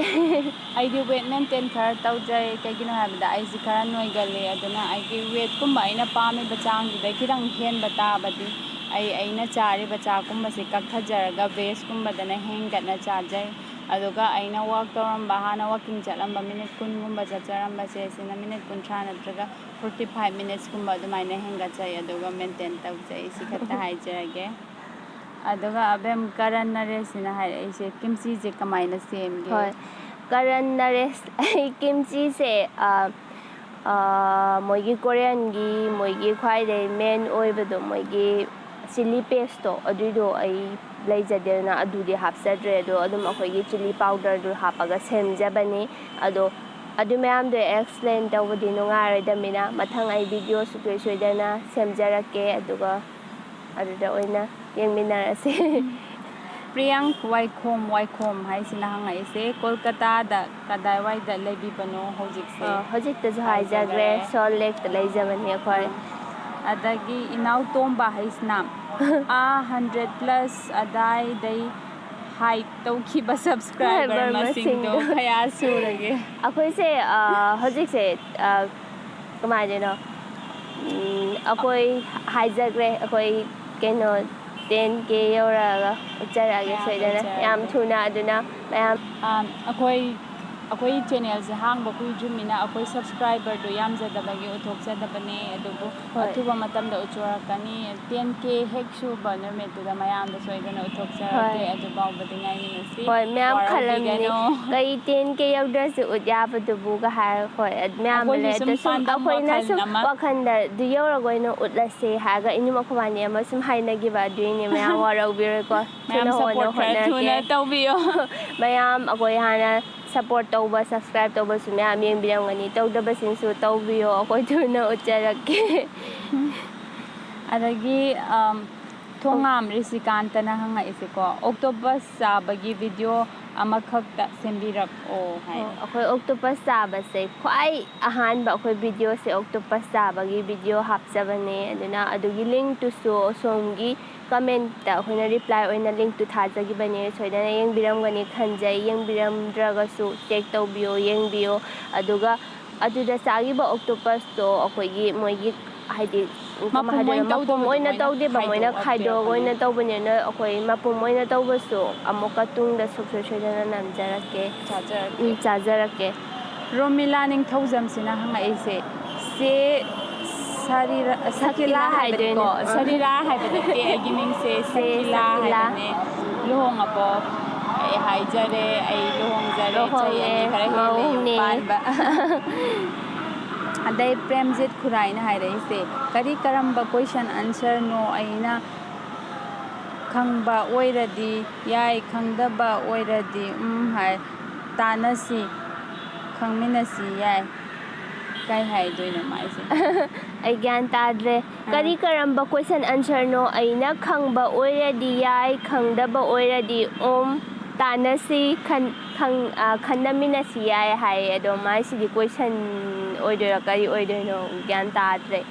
ꯑꯩꯗꯤ ꯋꯦꯠ ꯃꯦꯟꯇꯦꯟ ꯈꯔ ꯇꯧꯖꯩ꯫ ꯀꯩꯒꯤꯅꯣ ꯍꯥꯏꯕꯗ ꯑꯩꯁꯤ ꯈꯔ ꯅꯣꯏꯒꯜꯂꯤ꯫ ꯑꯗꯨꯅ ꯑꯩꯒꯤ ꯋꯦꯠꯀꯨꯝꯕ ꯑꯩꯅ ꯄꯥꯝꯃꯤꯕ ꯆꯥꯡꯗꯨꯗꯩ ꯈꯤꯇꯪ ꯍꯦꯟꯕ ꯇꯥꯕꯗꯤ ꯑꯩ, ꯑꯩꯅ ꯆꯥꯔꯤꯕ ꯆꯥꯛꯀꯨꯝꯕꯁꯤ ꯀꯛꯊꯖꯔꯒ ꯚꯦꯖꯀꯨꯝꯕꯗꯅ ꯍꯦꯟꯒꯠꯅ ꯆꯥꯖꯩ꯫ ꯑꯗꯨꯒ ꯑꯩꯅ ꯋꯥꯛ ꯇꯧꯔꯝꯕ, ꯍꯥꯟꯅ ꯋꯥꯛꯀꯤꯡ ꯆꯠꯂꯝꯕ, ꯃꯤꯅꯤꯠ ꯀꯨꯟꯒꯨꯝꯕ ꯆꯠꯆꯔꯝꯕꯁꯦ, ꯁꯤꯅ ꯃꯤꯅꯤꯠ ꯀꯨꯟꯊ꯭ꯔꯥ ꯅꯠꯇ꯭ꯔꯒ ꯐꯣꯔꯇꯤ ꯐꯥꯏꯚ ꯃꯤꯅꯤꯠꯁꯀꯨꯝꯕ ꯑꯗꯨꯃꯥꯏꯅ ꯍꯦꯟꯒꯠꯆꯩ꯫ ꯑꯗꯨꯒ ꯃꯦꯟꯇꯦꯟ ꯇꯧꯖꯩ꯫ ꯁꯤ ꯈꯛꯇ ꯍꯥꯏꯖꯔꯒꯦ꯫ ꯑꯗꯨꯒ ꯑꯕꯦꯝ ꯀꯔꯟ ꯅꯔꯦꯁꯤꯅ ꯍꯥꯏꯔꯛꯏꯁꯦ, ꯀꯤꯝꯆꯤꯁꯦ ꯀꯃꯥꯏꯅ ꯁꯦꯝꯒꯦ? ꯍꯣꯏ, ꯀꯔꯟ ꯅꯔꯦꯁ, ꯑꯩ ꯀꯤꯝꯆꯤꯁꯦ, ꯑ, ꯑ, ꯃꯣꯏꯒꯤ ꯀꯣꯔꯤꯌꯟꯒꯤ ꯃꯣꯏꯒꯤ ꯈ꯭ꯋꯥꯏꯗꯩ ꯃꯦꯟ ꯑꯣꯏꯕꯗꯣ, ꯃꯣꯏꯒꯤ ꯆꯤꯂꯤ ꯄꯦꯁꯇꯣ, ꯑꯗꯨꯏꯗꯣ ꯑꯩ ꯂꯩꯖꯗꯦ, ꯑꯗꯨꯅ ꯑꯗꯨꯗꯤ ꯍꯥꯞꯆꯗ꯭ꯔꯦ꯫ ꯑꯗꯣ ꯑꯗꯨꯝ ꯑꯩꯈꯣꯏꯒꯤ ꯆꯤꯂꯤ ꯄꯥꯎꯗꯔꯗꯨ ꯍꯥꯞꯄꯒ ꯁꯦꯝꯖꯕꯅꯤ꯫ ꯑꯗꯣ ꯑꯗꯨ ꯃꯌꯥꯝꯗꯣ ꯑꯦꯛꯁꯄ꯭ꯂꯦꯟ ꯇꯧꯕꯗꯤ ꯅꯨꯡꯉꯥꯏꯔꯣꯏꯗꯕꯅꯤꯅ, ꯃꯊꯪ ꯑꯩ ꯚꯤꯗꯤꯑꯣ ꯁꯨꯡꯁꯣꯏ ꯁꯣꯏꯗꯅ ꯁꯦꯝꯖꯔꯛꯀꯦ, ꯑꯗꯨꯒ ꯑꯗꯨꯗ ꯑꯣꯏꯅ ꯌꯦꯡꯃꯤꯟꯅꯔꯁꯦ꯫ ꯄ꯭ꯔꯤꯌꯥꯡꯛ ꯋꯥꯏꯈꯣꯝ, ꯋꯥꯏꯈꯣꯝ ꯍꯥꯏꯁꯤꯅ ꯍꯪꯉꯛꯏꯁꯦ, ꯀꯣꯜꯀꯇꯥꯗ ꯀꯗꯥꯏꯋꯥꯏꯗ ꯂꯩꯕꯤꯕꯅꯣ ꯍꯧꯖꯤꯛꯁꯦ? ꯑ, ꯍꯧꯖꯤꯛꯇꯁꯨ ꯍꯥꯏꯖꯈ꯭ꯔꯦ, ꯍꯥꯏꯖꯈ꯭ꯔꯦ꯫ ꯁꯣꯜ ꯂꯦꯛꯇ ꯂꯩꯖꯕꯅꯤ ꯑꯩꯈꯣꯏ꯫ ꯑꯗꯒꯤ ꯏꯅꯥꯎ ꯇꯣꯝꯕ ꯍꯥꯏꯁꯤꯅ, ꯑꯥ, ꯍꯟꯗ꯭ꯔꯦꯠ ꯄ꯭ꯂꯁ ꯑꯗꯥꯏꯗꯩ ꯍꯥꯏꯛ ꯇꯧꯈꯤꯕ ꯁꯕꯁꯀ꯭ꯔꯥꯏꯕꯔ ꯁꯕꯁꯀ꯭ꯔꯥꯏꯕꯔ ꯃꯁꯤꯡꯗꯣ ꯃꯁꯤꯡꯗꯣ꯫ ꯀꯌꯥ ꯁꯨꯔꯒꯦ? ꯑꯩꯈꯣꯏꯁꯦ, ꯑ, ꯍꯧꯖꯤꯛꯁꯦ, ꯑ, ꯀꯃꯥꯏꯅ ꯍꯥꯏꯗꯣꯏꯅꯣ? ꯎꯝ, ꯑꯩꯈꯣꯏ ꯍꯥꯏꯖꯈ꯭ꯔꯦ, ꯑꯩꯈꯣꯏ ꯀꯩꯅꯣ, ꯇꯦꯟ ꯀꯦ ꯌꯧꯔꯛꯑꯒ ꯎꯠꯆꯔꯛꯑꯒꯦ ꯃꯌꯥꯝꯗ ꯁꯣꯏꯗꯅ, ꯌꯥꯝ ꯎꯠꯆꯔꯛꯑꯒꯦ꯫ ꯊꯨꯅ꯫ ꯑꯗꯨꯅ ꯃꯌꯥꯝ ꯑ, ꯑꯩꯈꯣꯏ ꯑꯩꯈꯣꯏ ꯆꯦꯅꯦꯜꯁꯦ ꯍꯥꯡꯕ ꯀꯨꯏꯗ꯭ꯔꯤꯕꯅꯤꯅ ꯑꯩꯈꯣꯏ ꯁꯕꯁꯀ꯭ꯔꯥꯏꯕꯔꯗꯣ ꯌꯥꯝꯖꯗꯕꯒꯤ ꯎꯠꯊꯣꯛꯆꯗꯕꯅꯤ, ꯑꯗꯨꯕꯨ ꯍꯣꯏ꯫ ꯑꯊꯨꯕ ꯃꯇꯝꯗ ꯎꯠꯊꯣꯔꯛꯀꯅꯤ꯫ ꯇꯦꯟ ꯀꯦ ꯍꯦꯛ ꯁꯨꯕ ꯅꯨꯃꯤꯠꯇꯨꯗ ꯃꯌꯥꯝꯗ ꯁꯣꯏꯗꯅ ꯎꯠꯊꯣꯛꯆꯔꯛꯀꯦ꯫ ꯍꯣꯏ꯫ ꯑꯗꯨ ꯐꯥꯎꯕꯗꯤ ꯉꯥꯏꯃꯤꯟꯅꯁꯤ꯫ ꯍꯣꯏ, ꯃꯌꯥꯝ ꯈꯜꯂꯝꯅꯤ, ꯋꯥꯔꯧꯕꯤꯒꯅꯨ꯫ "ꯀꯩ ꯇꯦꯟ ꯀꯦ ꯌꯧꯗ꯭ꯔꯁꯨ ꯎꯠ ꯌꯥꯕꯗꯨꯕꯨꯒ" ꯍꯥꯏꯔ꯫ ꯍꯣꯏ, ꯑꯗ ꯃꯌꯥꯝ ꯑꯃ ꯑꯩꯈꯣꯏꯒꯤ ꯂꯩ꯫ ꯁꯨꯝ ꯑꯗꯣ ꯁꯨꯝ ꯄꯥꯟꯗꯝ ꯑꯩꯈꯣꯏꯅ ꯋꯥꯈꯜ ꯁꯨꯝ ꯑꯃ꯫ ꯋꯥꯈꯜꯗ ꯑꯗꯨ ꯌꯧꯔꯒ ꯑꯣꯏꯅ ꯎꯠꯂꯁꯦ ꯍꯥꯏꯔꯒ ꯏꯅꯨꯝ ꯑꯩꯈꯣꯏꯕꯥꯅꯤ ꯑꯃ ꯁꯨꯝ ꯍꯥꯏꯅꯈꯤꯕ ꯑꯗꯨꯏꯅꯦ꯫ ꯃꯌꯥꯝ ꯋꯥꯔꯧꯕꯤꯔꯣꯏꯀꯣ꯫ ꯃꯌꯥꯝ ꯊꯨꯅ ꯍꯣꯠꯅ ꯁꯞꯄꯣꯔꯠ ꯈꯔ ꯊꯨꯅ ꯍꯣꯠꯅꯔꯛꯀꯦ꯫ ꯇꯧꯕꯤꯌꯣ꯫ ꯃꯌꯥꯝ ꯑꯩꯈꯣꯏ ꯍꯥꯟꯅ ꯁꯞꯄꯣꯔꯠ ꯇꯧꯕ, ꯁꯕꯁꯀ꯭ꯔꯥꯏꯕ ꯇꯧꯕꯁꯨ ꯃꯌꯥꯝ ꯌꯦꯡꯕꯤꯔꯝꯒꯅꯤ꯫ ꯇꯧꯗꯕꯁꯤꯡꯁꯨ ꯇꯧꯕꯤꯌꯣ, ꯑꯩꯈꯣꯏ ꯊꯨꯅ ꯎꯠꯆꯔꯛꯀꯦ꯫ ꯑꯗꯒꯤ ꯑꯝ, ꯊꯣꯉꯥꯝ ꯔꯤꯁꯤꯀꯥꯟꯇꯅ ꯍꯪꯉꯛꯏꯁꯦꯀꯣ, "ꯑꯣꯛꯇꯣꯄꯁ ꯆꯥꯕꯒꯤ ꯚꯤꯗꯤꯑꯣ ꯑꯃꯈꯛꯇ ꯁꯦꯝꯕꯤꯔꯛꯑꯣ" ꯍꯥꯏ꯫ ꯑꯣ, ꯑꯩꯈꯣꯏ ꯑꯣꯛꯇꯣꯄꯁ ꯆꯥꯕꯁꯦ ꯈ꯭ꯋꯥꯏ ꯑꯍꯥꯟꯕ ꯑꯩꯈꯣꯏ ꯚꯤꯗꯤꯑꯣꯁꯦ ꯑꯣꯛꯇꯣꯄꯁ ꯆꯥꯕꯒꯤ ꯚꯤꯗꯤꯑꯣ ꯍꯥꯞꯆꯕꯅꯦ꯫ ꯑꯗꯨꯅ ꯑꯗꯨꯒꯤ ꯂꯤꯡꯛꯇꯨꯁꯨ ꯁꯣꯝꯒꯤ ꯀꯃꯦꯟꯠꯇ ꯑꯩꯈꯣꯏꯅ ꯔꯤꯄ꯭ꯂꯥꯏ ꯑꯣꯏꯅ ꯂꯤꯡꯛꯇꯨ ꯊꯥꯖꯈꯤꯕꯅꯦ꯫ ꯁꯣꯏꯗꯅ ꯌꯦꯡꯕꯤꯔꯝꯒꯅꯤ ꯈꯟꯖꯩ꯫ ꯌꯦꯡꯕꯤꯔꯝꯗ꯭ꯔꯒꯁꯨ ꯆꯦꯛ ꯇꯧꯕꯤꯌꯣ, ꯌꯦꯡꯕꯤꯌꯣ꯫ ꯑꯗꯨꯒ ꯑꯗꯨꯗ ꯆꯥꯈꯤꯕ ꯑꯣꯛꯇꯣꯄꯁꯇꯣ ꯑꯩꯈꯣꯏꯒꯤ ꯃꯣꯏꯒꯤ ꯍꯥꯏꯗꯤ, ꯀꯃꯥꯏ ꯃꯄꯨꯝ ꯍꯥꯏꯗꯣꯏꯅꯣ, ꯑꯣꯏꯅ ꯃꯄꯨꯝ ꯇꯧꯗꯕꯗꯣ ꯑꯣꯏꯅ ꯃꯣꯏꯅ ꯇꯧꯗꯦꯕ, ꯃꯣꯏꯅ ꯈꯥꯏꯗꯣꯛꯑ ꯈꯥꯏꯗꯣꯛꯑꯒ ꯑꯣꯏꯅ ꯄꯤꯔꯛꯄꯅꯦ꯫ ꯇꯧꯕꯅꯤꯅ ꯑꯩꯈꯣꯏ ꯃꯄꯨꯝ ꯑꯣꯏꯅ ꯇꯧꯕꯁꯨ ꯑꯃꯨꯛꯀ ꯇꯨꯡꯗ ꯁꯨꯡꯁꯣꯏ ꯁꯣꯏꯗꯅ ꯅꯝꯖꯔꯛꯀꯦ꯫ ꯆꯥꯖꯔꯛꯀꯦ꯫ ꯎꯝ, ꯆꯥꯖꯔꯛꯀꯦ꯫ ꯔꯣꯃꯤꯂꯥ ꯅꯤꯡꯊꯧꯖꯝꯁꯤꯅ ꯍꯪꯉꯛꯏꯁꯦ, "ꯆꯦ ꯁꯔꯤꯔꯥ-, ꯁꯀꯤꯂꯥ ꯁꯀꯤꯂꯥ ꯍꯥꯏꯕꯅꯤꯀꯣ?" ꯍꯥꯏꯗꯣꯏꯅꯦ꯫ ꯁꯔꯤꯔꯥ ꯍꯥꯏꯕ ꯅꯠꯇꯦ, ꯑꯩꯒꯤ ꯃꯤꯡꯁꯦ ꯆꯦ ꯁꯀꯤꯂꯥ ꯁꯀꯤꯂꯥ꯫ ꯍꯥꯏꯕꯅꯦ꯫ "ꯂꯨꯍꯣꯡꯉꯕꯣ?" ꯑꯩ ꯍꯥꯏꯖꯔꯦ, ꯑꯩ ꯂꯨꯍꯣꯡꯖꯔꯦ, ꯆꯍꯤ ꯂꯨꯍꯣꯡꯉꯦ, ꯑꯅꯤ ꯈꯔ ꯍꯦꯜꯂꯦ ꯌꯨꯝ ꯃꯧꯅꯦ꯫ ꯄꯥꯟꯕ꯫ ꯑꯗꯩ ꯄ꯭ꯔꯦꯝꯖꯤꯠ ꯈꯨꯔꯥꯏꯅ ꯍꯥꯏꯔꯛꯏꯁꯦ, "ꯀꯔꯤ ꯀꯔꯝꯕ ꯀꯣꯏꯁꯟ ꯑꯟꯁꯔꯅꯣ ꯑꯩꯅ ꯈꯪꯕ ꯑꯣꯏꯔꯗꯤ ꯌꯥꯏ, ꯈꯪꯗꯕ ꯑꯣꯏꯔꯗꯤ ꯎꯝ ꯍꯥꯏ, ꯇꯥꯟꯅꯁꯤ, ꯈꯪꯃꯤꯟꯅꯁꯤ ꯌꯥꯏ"? ꯀꯩ ꯍꯥꯏꯗꯣꯏꯅꯣ ꯃꯥꯏꯁꯦ? ꯑꯩ ꯒ꯭ꯌꯥꯟ ꯇꯥꯗ꯭ꯔꯦ꯫ ꯑꯥ꯫ ꯀꯔꯤ ꯀꯔꯝꯕ ꯀꯣꯏꯁꯟ ꯑꯟꯁꯔꯅꯣ? ꯑꯩꯅ ꯈꯪꯕ ꯑꯣꯏꯔꯗꯤ ꯌꯥꯏ, ꯈꯪꯗꯕ ꯑꯣꯏꯔꯗꯤ ꯎꯝ, ꯇꯥꯟꯅꯁꯤ, ꯈꯟ-, ꯈꯪ-, ꯑ, ꯈꯟꯅꯃꯤꯟꯅꯁꯤ ꯌꯥꯏ ꯍꯥꯏꯌꯦ꯫ ꯑꯗꯣ ꯃꯥꯏꯁꯤꯗꯤ ꯀꯣꯏꯁꯟ ꯑꯣꯏꯗꯣꯏꯔꯥ ꯀꯔꯤ ꯑꯣꯏꯗꯣꯏꯅꯣ ꯒ꯭ꯌꯥꯟ ꯇꯥꯗ꯭ꯔꯦ꯫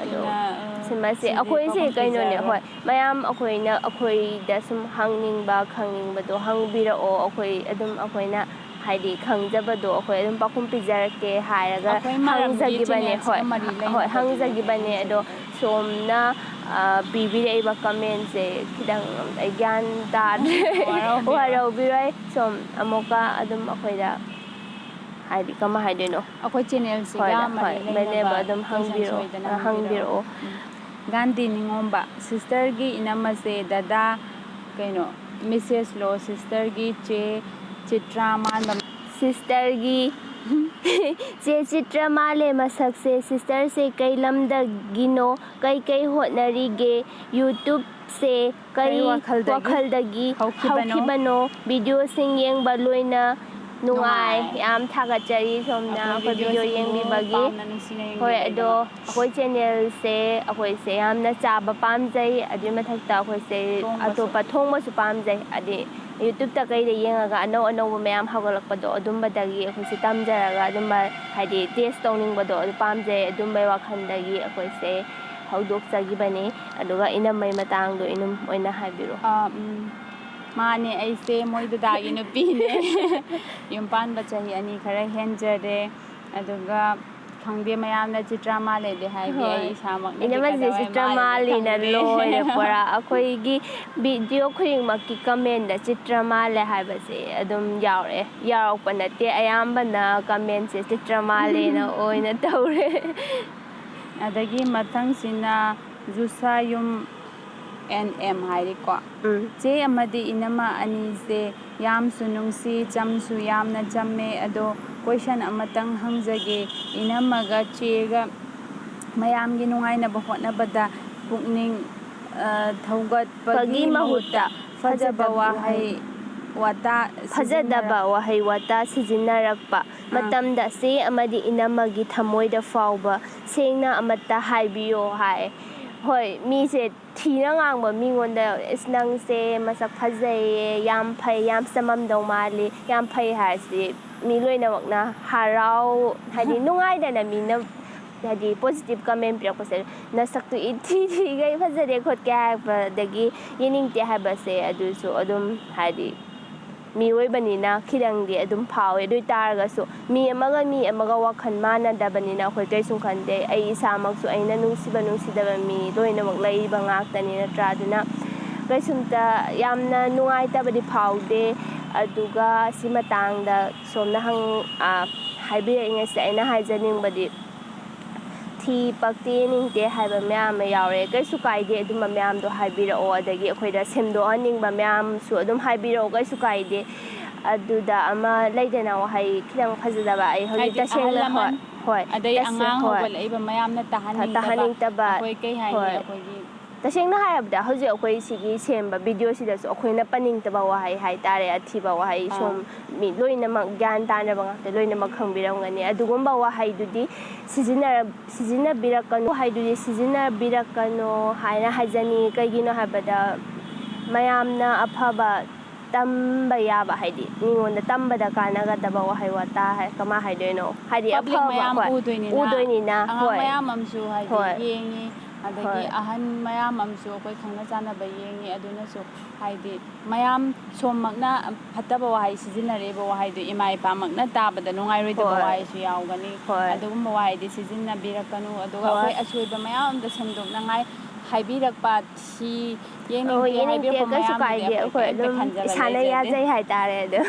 ꯑꯗꯣ ꯑꯗꯨꯅ, ꯑ, ꯁꯤꯃꯁꯦ ꯁꯤꯗꯤ ꯑꯩꯈꯣꯏꯁꯦ ꯄꯥꯎꯈꯨꯝ ꯀꯩꯅꯣꯅꯦ, ꯄꯤꯖꯔꯔꯣꯏ꯫ ꯍꯣꯏ, ꯃꯌꯥꯝ ꯑꯩꯈꯣꯏꯅ, ꯑꯩꯈꯣꯏꯗ ꯁꯨꯝ ꯍꯪꯅꯤꯡꯕ, ꯈꯪꯅꯤꯡꯕꯗꯣ ꯍꯪꯕꯤꯔꯛꯑꯣ꯫ ꯑꯩꯈꯣꯏ ꯑꯗꯨꯝ, ꯑꯩꯈꯣꯏꯅ ꯍꯥꯏꯗꯤ ꯈꯪꯖꯕꯗꯣ ꯑꯩꯈꯣꯏ ꯑꯗꯨꯝ ꯄꯥꯎꯈꯨꯝ ꯄꯤꯖꯔꯛꯀꯦ ꯍꯥꯏꯔꯒ ꯑꯩꯈꯣꯏ ꯃꯔꯝꯒꯤ ꯍꯪꯖꯈꯤꯕꯅꯦ꯫ ꯆꯦꯅꯦꯜꯁꯤꯒ ꯍꯣꯏ, ꯃꯔꯤ ꯍꯣꯏ, ꯂꯩꯅꯗꯕꯒꯤ ꯍꯪꯖꯈꯤꯕꯅꯦ꯫ ꯑꯗꯣ ꯍꯪꯖꯈꯤꯕꯅꯦ꯫ ꯁꯣꯝꯅ, ꯑ, ꯄꯤꯕꯤꯔꯛꯏꯕ ꯀꯃꯦꯟꯁꯦ ꯈꯤꯇꯪ ꯑꯩ ꯒ꯭ꯌꯥꯟ ꯇꯥꯗ꯭ꯔꯦ꯫ ꯋꯥꯔꯧꯕꯤꯔꯣꯏ꯫ ꯋꯥꯔꯧꯕꯤꯔꯣꯏ꯫ ꯁꯣꯝ ꯑꯃꯨꯛꯀ ꯑꯗꯨꯝ ꯑꯩꯈꯣꯏꯗ ꯍꯥꯏꯗꯤ ꯀꯃꯥꯏ ꯍꯥꯏꯗꯣꯏꯅꯣ? ꯑꯩꯈꯣꯏ ꯆꯦꯅꯦꯜꯁꯤꯒ ꯍꯣꯏ, ꯃꯔꯤ ꯍꯣꯏ, ꯃꯔꯤ ꯂꯩꯅꯕ ꯂꯩꯅꯕ ꯑꯗꯨꯝ question ꯍꯪꯕꯤꯔꯛꯑꯣ, ꯁꯣꯏꯗꯅ ꯑ, ꯍꯪꯕꯤꯔꯛꯑꯣ꯫ ꯎꯝ꯫ ꯒꯥꯟꯙꯤ ꯅꯤꯉꯣꯝꯕ, sisterꯒꯤ ꯏꯅꯝꯃꯁꯦ ꯗꯗꯥ ꯀꯩꯅꯣ, ꯃꯤꯁꯦꯁꯂꯣ? Sisterꯒꯤ ꯆꯦ ꯆꯤꯇ꯭ꯔꯥ ꯃꯥꯟꯕ꯫ Sisterꯒꯤ ꯆꯦ ꯆꯤꯇ꯭ꯔ ꯃꯥꯜꯂꯦ ꯃꯁꯛꯁꯦ꯫ Sisterꯁꯦ ꯀꯩ ꯂꯝꯗꯒꯤꯅꯣ? ꯀꯩ ꯀꯩ ꯍꯣꯠꯅꯔꯤꯒꯦ? YouTubeꯁꯦ ꯀꯩ ꯀꯩ ꯋꯥꯈꯜꯗꯒꯤ ꯋꯥꯈꯜꯗꯒꯤ ꯍꯧꯈꯤꯕꯅꯣ? ꯍꯧꯈꯤꯕꯅꯣ? Videoꯁꯤꯡ ꯌꯦꯡꯕ ꯂꯣꯏꯅ ꯅꯨꯡꯉꯥꯏ꯫ ꯅꯨꯡꯉꯥꯏ꯫ ꯌꯥꯝ ꯊꯥꯒꯠꯆꯔꯤ ꯁꯣꯝꯅ ꯑꯩꯈꯣꯏ ꯑꯩꯈꯣꯏ video videoꯁꯤꯡꯕꯨ ꯌꯦꯡꯕꯤꯕꯒꯤ꯫ ꯄꯥꯝꯅ ꯅꯨꯡꯁꯤꯅ ꯍꯣꯏ, ꯌꯦꯡꯕꯤꯕꯒꯤꯗꯃꯛ꯫ ꯑꯗꯣ ꯑꯩꯈꯣꯏ channelꯁꯦ ꯑꯩꯈꯣꯏꯁꯦ ꯌꯥꯝꯅ ꯆꯥꯕ ꯄꯥꯝꯖꯩ꯫ ꯑꯗꯨꯒꯤ ꯃꯊꯛꯇ ꯑꯩꯈꯣꯏꯁꯦ ꯊꯣꯡꯕꯁꯨ꯫ ꯑꯇꯣꯞꯄ ꯊꯣꯡꯕꯁꯨ ꯄꯥꯝꯖꯩ꯫ ꯍꯥꯏꯗꯤ YouTubeꯇ ꯀꯩꯗ ꯌꯦꯡꯉꯒ ꯑꯅꯧ ꯑꯅꯧꯕ ꯃꯌꯥꯝ ꯍꯧꯒꯠꯂꯛꯄꯗꯣ, ꯑꯗꯨꯝꯕꯗꯒꯤ ꯑꯩꯈꯣꯏꯁꯦ ꯇꯝꯖꯔꯒ ꯑꯗꯨꯝꯕ ꯍꯥꯏꯗꯤ taste ꯇꯧꯅꯤꯡꯕꯗꯣ ꯑꯗꯨ ꯄꯥꯝꯖꯩ꯫ ꯑꯗꯨꯝꯕꯩ ꯋꯥꯈꯜꯗꯒꯤ ꯑꯩꯈꯣꯏꯁꯦ ꯍꯧꯗꯣꯛꯆꯈꯤꯕꯅꯤ꯫ ꯑꯗꯨꯒ ꯏꯅꯝꯃꯩ ꯃꯇꯥꯡꯗꯣ ꯏꯅꯝ ꯑꯣꯏꯅ ꯍꯥꯏꯕꯤꯔꯣ꯫ ꯑꯥ, ꯎꯝ꯫ ꯃꯥꯅꯦ, ꯑꯩꯁꯦ ꯃꯣꯏ ꯗꯗꯥꯒꯤ ꯅꯨꯄꯤꯅꯦ꯫ ꯌꯨꯝ ꯄꯥꯟꯕ ꯆꯍꯤ ꯑꯅꯤ ꯈꯔ ꯍꯦꯟꯖꯔꯦ꯫ ꯑꯗꯨꯒ ꯈꯪꯗꯦ, ꯃꯌꯥꯝꯅ ꯆꯤꯇ꯭ꯔ ꯃꯥꯜꯂꯦꯗꯤ ꯍꯥꯏꯕꯤ, ꯍꯣꯏ꯫ ꯑꯩ ꯏꯁꯥꯃꯛꯅꯗꯤ ꯏꯅꯝꯃꯁꯦ ꯀꯗꯥꯏꯋꯥꯏ ꯆꯤꯇ꯭ꯔ ꯃꯥꯜꯂꯤꯅꯣ ꯃꯥꯜꯂꯤꯅ ꯈꯪꯗꯦ꯫ ꯂꯣꯏꯔꯦ ꯄꯨꯔꯥ꯫ ꯑꯩꯈꯣꯏꯒꯤ video ꯈꯨꯗꯤꯡꯃꯛꯀꯤ commentꯗ ꯆꯤꯇ꯭ꯔ ꯃꯥꯜꯂꯦ ꯍꯥꯏꯕꯁꯦ ꯑꯗꯨꯝ ꯌꯥꯎꯔꯛꯑꯦ꯫ ꯌꯥꯎꯔꯛꯄ ꯅꯠꯇꯦ, ꯑꯌꯥꯝꯕꯅ commentꯁꯦ ꯆꯤꯇ꯭ꯔ ꯃꯥꯜꯂꯦꯅ ꯑꯣꯏꯅ ꯇꯧꯔꯦ꯫ ꯑꯗꯒꯤ ꯃꯊꯪꯁꯤꯅ ꯖꯨꯁꯥꯌꯨꯝ ꯑꯦꯟ ꯑꯦꯝ ꯍꯥꯏꯔꯤꯀꯣ꯫ ꯎꯝ꯫ ꯆꯦ ꯑꯃꯗꯤ ꯏꯅꯝꯃ ꯑꯅꯤꯁꯦ ꯌꯥꯝꯁꯨ ꯅꯨꯡꯁꯤ, ꯆꯝꯁꯨ ꯌꯥꯝꯅ ꯆꯝꯃꯦ꯫ ꯑꯗꯣ question ꯑꯃꯇꯪ ꯍꯪꯖꯒꯦ, ꯏꯅꯝꯃꯒ ꯆꯦꯒ ꯃꯌꯥꯝꯒꯤ ꯅꯨꯡꯉꯥꯏꯅꯕ ꯍꯣꯠꯅꯕꯗ ꯄꯨꯛꯅꯤꯡ, ꯑ, ꯊꯧꯒꯠꯄꯒꯤ ꯄꯒꯤ ꯃꯍꯨꯠꯇ ꯃꯍꯨꯠꯇ ꯐꯖꯕ ꯐꯖꯗꯕ ꯋꯥꯍꯩ ꯋꯥꯇꯥ ꯐꯖꯗꯕ ꯁꯤꯖꯤꯟꯅꯔꯛ- ꯋꯥꯍꯩ ꯋꯥꯇꯥ ꯁꯤꯖꯤꯟꯅꯔꯛꯄ ꯑꯥ꯫ ꯃꯇꯝꯗ ꯆꯦ ꯑꯃꯗꯤ ꯏꯅꯝꯃꯒꯤ ꯊꯃꯣꯏꯗ ꯐꯥꯎꯕ ꯁꯦꯡꯅ ꯑꯃꯠꯇ ꯍꯥꯏꯕꯤꯌꯣ ꯍꯥꯏ꯫ ꯍꯣꯏ, ꯃꯤꯁꯦ ꯊꯤꯅ ꯉꯥꯡꯕ ꯃꯤꯉꯣꯟꯗ, "ꯑꯁ, ꯅꯪꯁꯦ ꯃꯁꯛ ꯐꯖꯩꯌꯦ, ꯌꯥꯝ ꯐꯩ, ꯌꯥꯝ ꯆꯝꯃꯝꯗꯧ ꯃꯥꯜꯂꯤ", ꯌꯥꯝ ꯐꯩ ꯍꯥꯏꯔꯁꯤ ꯃꯤ ꯂꯣꯏꯅꯃꯛꯅ ꯍꯔꯥꯎ, ꯍꯥꯏꯗꯤ ꯅꯨꯡꯉꯥꯏꯗꯅ ꯃꯤꯅ ꯍꯥꯏꯗꯤ positive comment ꯄꯤꯔꯛꯄꯁꯦ, "ꯅꯁꯛꯇꯨ ꯏꯊꯤ ꯊꯤꯒꯩ ꯐꯖꯗꯦ ꯈꯣꯠꯀꯦ" ꯍꯥꯏꯔꯛꯄꯗꯒꯤ ꯌꯦꯡꯅꯤꯡꯗꯦ ꯍꯥꯏꯕꯁꯦ ꯑꯗꯨꯁꯨ ꯑꯗꯨꯝ ꯍꯥꯏꯗꯤ ꯃꯤꯑꯣꯏꯕꯅꯤꯅ ꯈꯤꯇꯪꯗꯤ ꯑꯗꯨꯝ ꯐꯥꯎꯋꯦ꯫ ꯑꯗꯨ ꯑꯣꯏ ꯇꯥꯔꯒꯁꯨ ꯃꯤ ꯑꯃꯒ ꯃꯤ ꯑꯃꯒ ꯋꯥꯈꯜ ꯃꯥꯟꯅꯗꯕꯅꯤꯅ ꯑꯩꯈꯣꯏ ꯀꯩꯁꯨ ꯈꯟꯗꯦ꯫ ꯑꯩ ꯏꯁꯥꯃꯛꯁꯨ ꯑꯩꯅ ꯅꯨꯡꯁꯤꯕ ꯅꯨꯡꯁꯤꯗꯕ ꯃꯤ ꯂꯣꯏꯅꯃꯛ ꯂꯩꯔꯤꯕ ꯉꯥꯛꯇꯅꯤ, ꯅꯠꯇ꯭ꯔꯥ? ꯑꯗꯨꯅ ꯀꯩꯁꯨꯝꯇ ꯌꯥꯝꯅ ꯅꯨꯡꯉꯥꯏꯇꯕꯗꯤ ꯐꯥꯎꯗꯦ꯫ ꯑꯗꯨꯒ ꯁꯤ ꯃꯇꯥꯡꯗ ꯁꯣꯝꯅ ꯍꯪ-, ꯑ, ꯍꯥꯏꯕꯤꯔꯛꯏꯉꯩꯁꯤꯗ ꯑꯩꯅ ꯍꯥꯏꯖꯅꯤꯡꯕꯗꯤ, ꯊꯤ ꯄꯛꯇꯦ ꯌꯦꯡꯅꯤꯡꯗꯦ ꯍꯥꯏꯕ ꯃꯌꯥꯝ ꯑꯃ ꯌꯥꯎꯔꯦ꯫ ꯀꯩꯁꯨ ꯀꯥꯏꯗꯦ, ꯑꯗꯨꯝꯕ ꯃꯌꯥꯝꯗꯣ ꯍꯥꯏꯕꯤꯔꯛꯑꯣ꯫ ꯑꯗꯒꯤ ꯑꯩꯈꯣꯏꯗ ꯁꯦꯝꯗꯣꯛꯍꯟꯅꯤꯡꯕ ꯃꯌꯥꯝꯁꯨ ꯑꯗꯨꯝ ꯍꯥꯏꯕꯤꯔꯛꯑꯣ, ꯀꯩꯁꯨ ꯀꯥꯏꯗꯦ꯫ ꯑꯗꯨꯗ ꯑꯃ ꯂꯩꯗꯅ, ꯋꯥꯍꯩ ꯈꯤꯇꯪ ꯐꯖꯗꯕ, ꯑꯩ ꯍꯧꯖꯤꯛ ꯍꯥꯏꯗꯤ ꯑꯍꯜ ꯇꯁꯦꯡꯅ, ꯂꯃꯟ, ꯍꯣꯏ, ꯍꯣꯏ, ꯑꯗꯩ ꯇꯁꯦ-, ꯑꯉꯥꯡ ꯍꯣꯏ, ꯍꯧꯒꯠꯂꯛꯏꯕ ꯃꯌꯥꯝꯅ ꯇꯥꯍꯟꯅꯤꯡꯗꯕ, ꯇꯥꯍꯟꯅꯤꯡꯗꯕ, ꯑꯩꯈꯣꯏ ꯀꯩ ꯍꯥꯏꯅꯤ, ꯍꯣꯏ꯫ ꯑꯩꯈꯣꯏꯒꯤ ꯇꯁꯦꯡꯅ ꯍꯥꯏꯔꯕꯗ, ꯍꯧꯖꯤꯛ ꯑꯩꯈꯣꯏ ꯁꯤꯒꯤ ꯁꯦꯝꯕ ꯚꯤꯗꯤꯑꯣꯁꯤꯗꯁꯨ ꯑꯩꯈꯣꯏꯅ ꯄꯟꯅꯤꯡꯗꯕ ꯋꯥꯍꯩ ꯍꯥꯏꯇꯥꯔꯦ, ꯑꯊꯤꯕ ꯋꯥꯍꯩ, ꯑꯥ꯫ ꯁꯣꯝ ꯃꯤ ꯂꯣꯏꯅꯃꯛ ꯒ꯭ꯌꯥꯟ ꯇꯥꯅꯕ ꯉꯥꯛꯇ ꯂꯣꯏꯅꯃꯛ ꯈꯪꯕꯤꯔꯝꯒꯅꯤ꯫ ꯑꯗꯨꯒꯨꯝꯕ ꯋꯥꯍꯩꯗꯨꯗꯤ ꯁꯤꯖꯤꯟꯅꯔ-, ꯁꯤꯖꯤꯟꯅꯕꯤꯔꯛꯀꯅꯨ, ꯋꯥꯍꯩꯗꯨꯗꯤ ꯁꯤꯖꯤꯟꯅꯕꯤꯔꯛꯀꯅꯨ ꯍꯥꯏꯅ ꯍꯥꯏꯖꯅꯤꯡꯉꯤ꯫ ꯀꯩꯒꯤꯅꯣ ꯍꯥꯏꯕꯗ, ꯃꯌꯥꯝꯅ ꯑꯐꯕ ꯇꯝꯕ ꯌꯥꯕ, ꯍꯥꯏꯗꯤ ꯃꯤꯉꯣꯟꯗ ꯇꯝꯕꯗ ꯀꯥꯟꯅꯒꯗꯕ ꯋꯥꯍꯩ ꯋꯥꯇꯥ ꯍꯥꯏ, ꯀꯃꯥꯏ ꯍꯥꯏꯗꯣꯏꯅꯣ? ꯍꯥꯏꯗꯤ public ꯑꯐꯕ, ꯃꯌꯥꯝ ꯍꯣꯏ, ꯎꯗꯣꯏꯅꯤꯅ, ꯎꯗꯣꯏꯅꯤꯅ, ꯑꯉꯥꯡ ꯍꯣꯏ꯫ ꯃꯌꯥꯝ ꯑꯃꯁꯨ ꯍꯥꯏꯗꯤ ꯍꯣꯏ꯫ ꯌꯦꯡꯉꯤ, ꯑꯗꯒꯤ ꯍꯣꯏ꯫ ꯑꯍꯟ ꯃꯌꯥꯝ ꯑꯃꯁꯨ ꯑꯩꯈꯣꯏ ꯈꯪꯅ ꯆꯥꯟꯅꯕ ꯌꯦꯡꯉꯤ, ꯑꯗꯨꯅꯁꯨ ꯍꯥꯏꯗꯤ ꯃꯌꯥꯝ ꯁꯣꯝꯃꯛꯅ ꯐꯠꯇꯕ ꯋꯥꯍꯩ ꯁꯤꯖꯤꯟꯅꯔꯤꯕ ꯋꯥꯍꯩꯗꯨ ꯏꯃꯥ ꯏꯄꯥꯃꯛꯅ ꯇꯥꯕꯗ ꯅꯨꯡꯉꯥꯏꯔꯣꯏꯗꯕ ꯍꯣꯏ꯫ ꯋꯥꯍꯩꯁꯨ ꯌꯥꯎꯒꯅꯤ꯫ ꯍꯣꯏ꯫ ꯑꯗꯨꯒꯨꯝꯕ ꯋꯥꯍꯩꯗꯤ ꯁꯤꯖꯤꯟꯅꯕꯤꯔꯛꯀꯅꯨ꯫ ꯑꯗꯨꯒ ꯍꯣꯏ꯫ ꯑꯩꯈꯣꯏ ꯑꯁꯣꯏꯕ ꯃꯌꯥꯝ ꯑꯝꯗ ꯁꯦꯝꯗꯣꯛꯅꯉꯥꯏ ꯍꯥꯏꯕꯤꯔꯛꯄ, ꯁꯤ ꯑꯣ, ꯌꯦꯡꯅꯤꯡꯗꯦ ꯌꯦꯡꯅꯤꯡꯗꯦ, ꯍꯥꯏꯕꯤꯔꯛꯄ ꯀꯩꯁꯨ ꯃꯌꯥꯝꯗꯨꯗꯤ ꯀꯥꯏꯗꯦ꯫ ꯑꯩꯈꯣꯏ ꯑꯩꯈꯣꯏ ꯀꯩꯝꯇ ꯑꯗꯨꯝ ꯈꯟꯖꯕ ꯏꯁꯥꯅ ꯂꯩꯖꯗꯦ꯫ ꯌꯥꯖꯩ ꯍꯥꯏꯇꯥꯔꯦ ꯑꯗꯨ꯫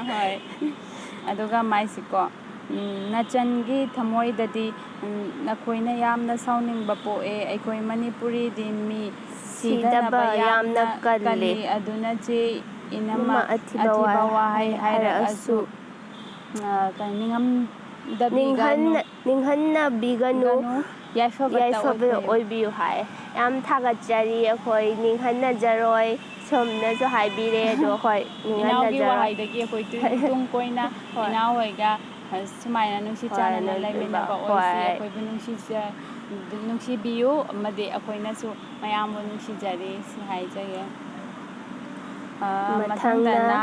ꯍꯣꯏ꯫ ꯑꯗꯨꯒ ꯃꯥꯏꯁꯤꯀꯣ, ꯎꯝ, ꯅꯆꯟꯒꯤ ꯊꯃꯣꯏꯗꯗꯤ, ꯎꯝ, ꯅꯈꯣꯏꯅ ꯌꯥꯝꯅ ꯁꯥꯎꯅꯤꯡꯕ ꯄꯣꯛꯑꯦ꯫ ꯑꯩꯈꯣꯏ ꯃꯅꯤꯄꯨꯔꯤꯗꯤ ꯃꯤ ꯁꯤꯗꯅꯕ ꯁꯤꯗꯕ ꯌꯥꯝꯅ ꯌꯥꯝꯅ ꯀꯜꯂꯤ꯫ ꯀꯜꯂꯤ꯫ ꯑꯗꯨꯅ ꯆꯦ ꯏꯅꯝꯃ, ꯏꯅꯝꯃ, ꯑꯊꯤꯕ ꯑꯊꯤꯕ ꯋꯥꯍꯩ ꯋꯥꯍꯩ ꯍꯥꯏꯔꯛꯑꯁꯨ, ꯍꯥꯏꯔꯛꯑꯁꯨ, ꯑ, ꯀ-, ꯅꯤꯡꯉꯝꯗꯕꯤꯒꯅꯨ꯫ ꯅꯤꯡꯍꯟꯅ-, ꯅꯤꯡꯍꯟꯅꯕꯤꯒꯅꯨ, ꯒꯅꯨ, ꯌꯥꯏꯐꯕꯇ ꯌꯥꯏꯐꯕ ꯑꯣꯏꯕꯤꯌꯨ꯫ ꯑꯣꯏꯕꯤꯌꯨ ꯍꯥꯏ꯫ ꯌꯥꯝ ꯊꯥꯒꯠꯆꯔꯤ꯫ ꯑꯩꯈꯣꯏ ꯅꯤꯡꯍꯟꯅꯖꯔꯣꯏ, ꯁꯣꯝꯅꯁꯨ ꯍꯥꯏꯕꯤꯔꯦ, ꯑꯗꯣ ꯍꯣꯏ, ꯏꯅꯥꯎꯒꯤ ꯅꯤꯡꯍꯟꯅꯖꯔꯣꯏ꯫ ꯋꯥꯍꯩꯗꯒꯤ ꯑꯩꯈꯣꯏ ꯇꯨꯡ-, ꯇꯨꯡ ꯀꯣꯏꯅ ꯍꯣꯏ꯫ ꯏꯅꯥꯎ ꯍꯣꯏꯒ, ꯑ, ꯁꯨꯃꯥꯏꯅ ꯅꯨꯡꯁꯤ ꯍꯣꯏ, ꯆꯥꯟꯅꯅ ꯅꯨꯡ-, ꯂꯩꯃꯤꯟꯅꯕ ꯑꯣꯏꯁꯤ, ꯍꯣꯏ꯫ ꯑꯩꯈꯣꯏꯕꯨ ꯅꯨꯡꯁꯤꯖ-, ꯅꯨꯡꯁꯤꯕꯤꯌꯨ, ꯑꯃꯗꯤ ꯑꯩꯈꯣꯏꯅꯁꯨ ꯃꯌꯥꯝꯕꯨ ꯅꯨꯡꯁꯤꯖꯔꯤ, ꯁꯤ ꯍꯥꯏꯖꯒꯦ꯫ ꯑ, ꯃꯊꯪꯗ ꯃꯊꯪꯗꯅ